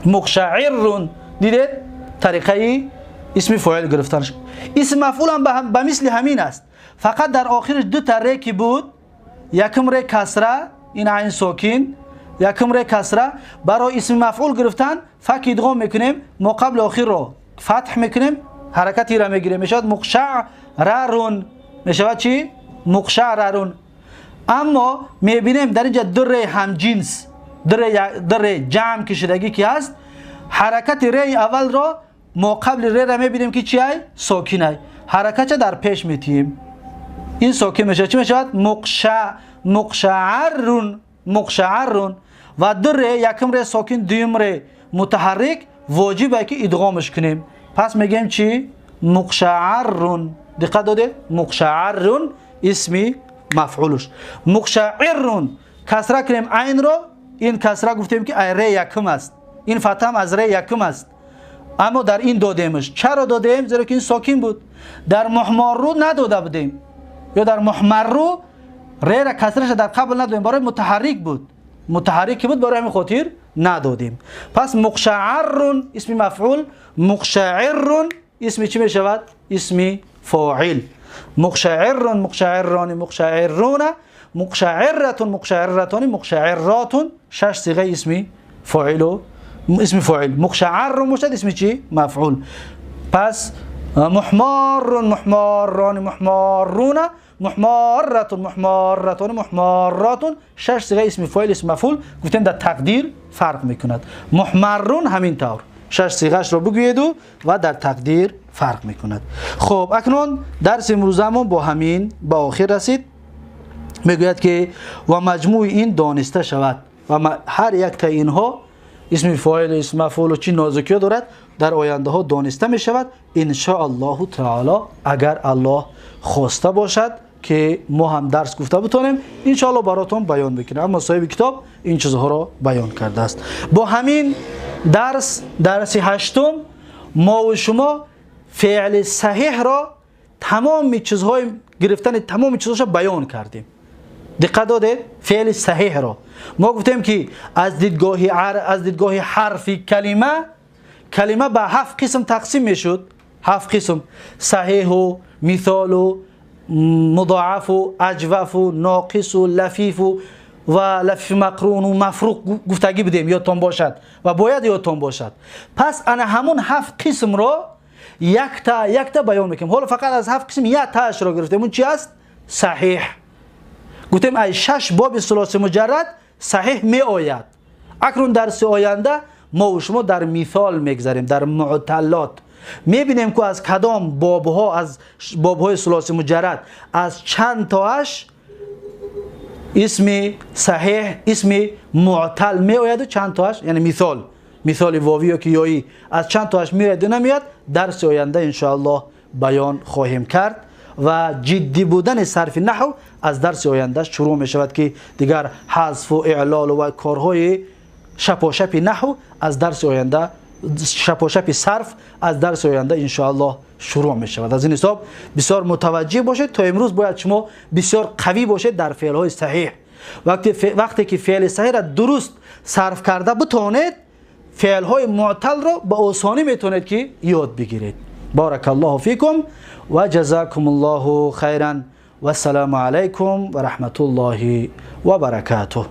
Муқшаиррун. Дидед? Тариқаи исми фоил гирифтанаш. Исми мафъул ҳам ба мисли ҳамин аст. Фақат дар охираш ду та ре ки буд, якум ре касра, ин айн сокин, якум ре касра, барои исми мафъул гирифтан фак идғом мекунем, моқабли охирро фатҳ мекунем, ҳаракатиро мегирем, мешавад муқшарарун. Мешавад чӣ? Муқшарарун. Аммо мебинем дар инҷа ду ре ҳамҷинс, ду ре ҷамъ кишидагӣ ки ҳаст, ҳаракати реи аввалро моқабли рера мебинем ки чи ай? Сокин ай. Ҳаракатша дар пеш метиҳем. Ин сокин мешавад. Чӣ мешавад? Муқшааррун, муқшааррун. Ва ду ре, якум ре сокин, дуюм ре мутаҳаррик, воҷиб ай ки идғомаш кунем. Пас мегӯем чӣ? Муқшааррун. Диққат додед? Муқшааррун исми мафъулуш. Муқшаиррун касра кунем айнро, ин касра гуфтем ки ре якум аст, ин фатҳа ҳам аз ре якум аст, аммо дар ин додемаш. Чаро додем? Зеро ки ин сокин буд. Дар муҳмарру надода будем, ё дар муҳмарру рера касраша дар қабл надодем, барои мутаҳаррик буд. Мутаҳаррик ки буд, барои ҳамин хотир надодем. Пас муқшаъаррун исми мафъул, муқшаъиррун исми чӣ мешавад? Исми фоил. Муқшаъиррун, муқшаъиррони, муқшаъирруна, муқшаъирратун, муқшаъирратони, муқшаъирротун, шаш сиғаи исми фоилу исми фоил. Муқшаъаррун бошад исми чӣ? Мафъул. Пас муҳмаррун, муҳмаррони, муҳмарруна, муҳмарратун, муҳмарратони, муҳмарротун, шаш сиғаи исми фоил, исми мафъул гуфтем дар тақдир фарқ мекунад. Муҳмаррун ҳамин тавр шаш сиғаашро бигӯеду ва дар тақдир фарқ мекунад. Хуб, акнун дарси имрӯзамон бо ҳамин ба охир расид. Мегӯяд ки ва маҷмӯи ин дониста шавад ва ҳар яктаи инҳо исми фоил, исми мафъулу чӣ нозукиҳо дорад, дар ояндаҳо дониста мешавад иншоаллоҳу таоло, агар Аллоҳ хоста бошад ки мо ҳам дарс гуфта битонем, иншоаллоҳ баротон баён мекунем. Аммо соҳиби китоб ин чизҳоро баён кардааст. Бо ҳамин дарс, дарси ҳаштум, мо шумо феъли саҳиҳро тамоми чизҳои гирифтани тамоми чизҳоша баён кардем. Диққат додед? Феъли саҳиҳро мо гуфтем ки аз дидгоҳи ҳарфи калима, калима ба ҳафт қисм тақсим мешуд. Ҳафт қисм: саҳиҳу, мисолу, мудоафу, аҷвафу, ноқису, лафифу ва лафифи мақруну мафруқ гуфтагӣ будем, ёдтон бошад ва бояд ёдтон бошад. Пас ана ҳамун ҳафт қисмро якта якта баён мекунем. Ҳоло фақат аз ҳафт қисм яктаашро гирифтем. Он чи аст? Саҳиҳ. Гуфтем ай шаш боби сулоси муҷаррад саҳиҳ меояд. Акнун дарси оянда мо шумо дар мисол мегзарем, дар муъталлот мебинем ку аз кадом бобҳо, аз бобҳои сулоси муҷаррад аз чанд тоаш исми саҳиҳ, исми муътал меояду чанд тоаш, яъне мисол, мисоли вовӣ ё ки ёӣ аз чанд тоаш меояду намеояд, дарси оянда иншоаллоҳ баён хоҳем кард. Ва ҷиддӣ будани сарфи наҳв аз дарси оянда шурӯъ мешавад ки дигар ҳазфу иълолу ва корҳои шапошапи наҳв аз дарси оянда, шапошапи сарф аз дарси оянда иншоаллоҳ шурӯъ мешавад. Аз ин ҳисоб бисёр мутаваҷҷеҳ бошед. То имрӯз бояд шумо бисёр қавӣ бошед дар феълҳои саҳиҳ. Вақте ки феъли саҳиҳро дуруст сарф карда битонед, феълҳои муъталро ба осонӣ метавонед ки ёд бигиред. Баракаллоҳу фикум ва ҷазакумуллоҳу хайран. Вассалому алайкум ва раҳматуллоҳи ва баракатуҳ.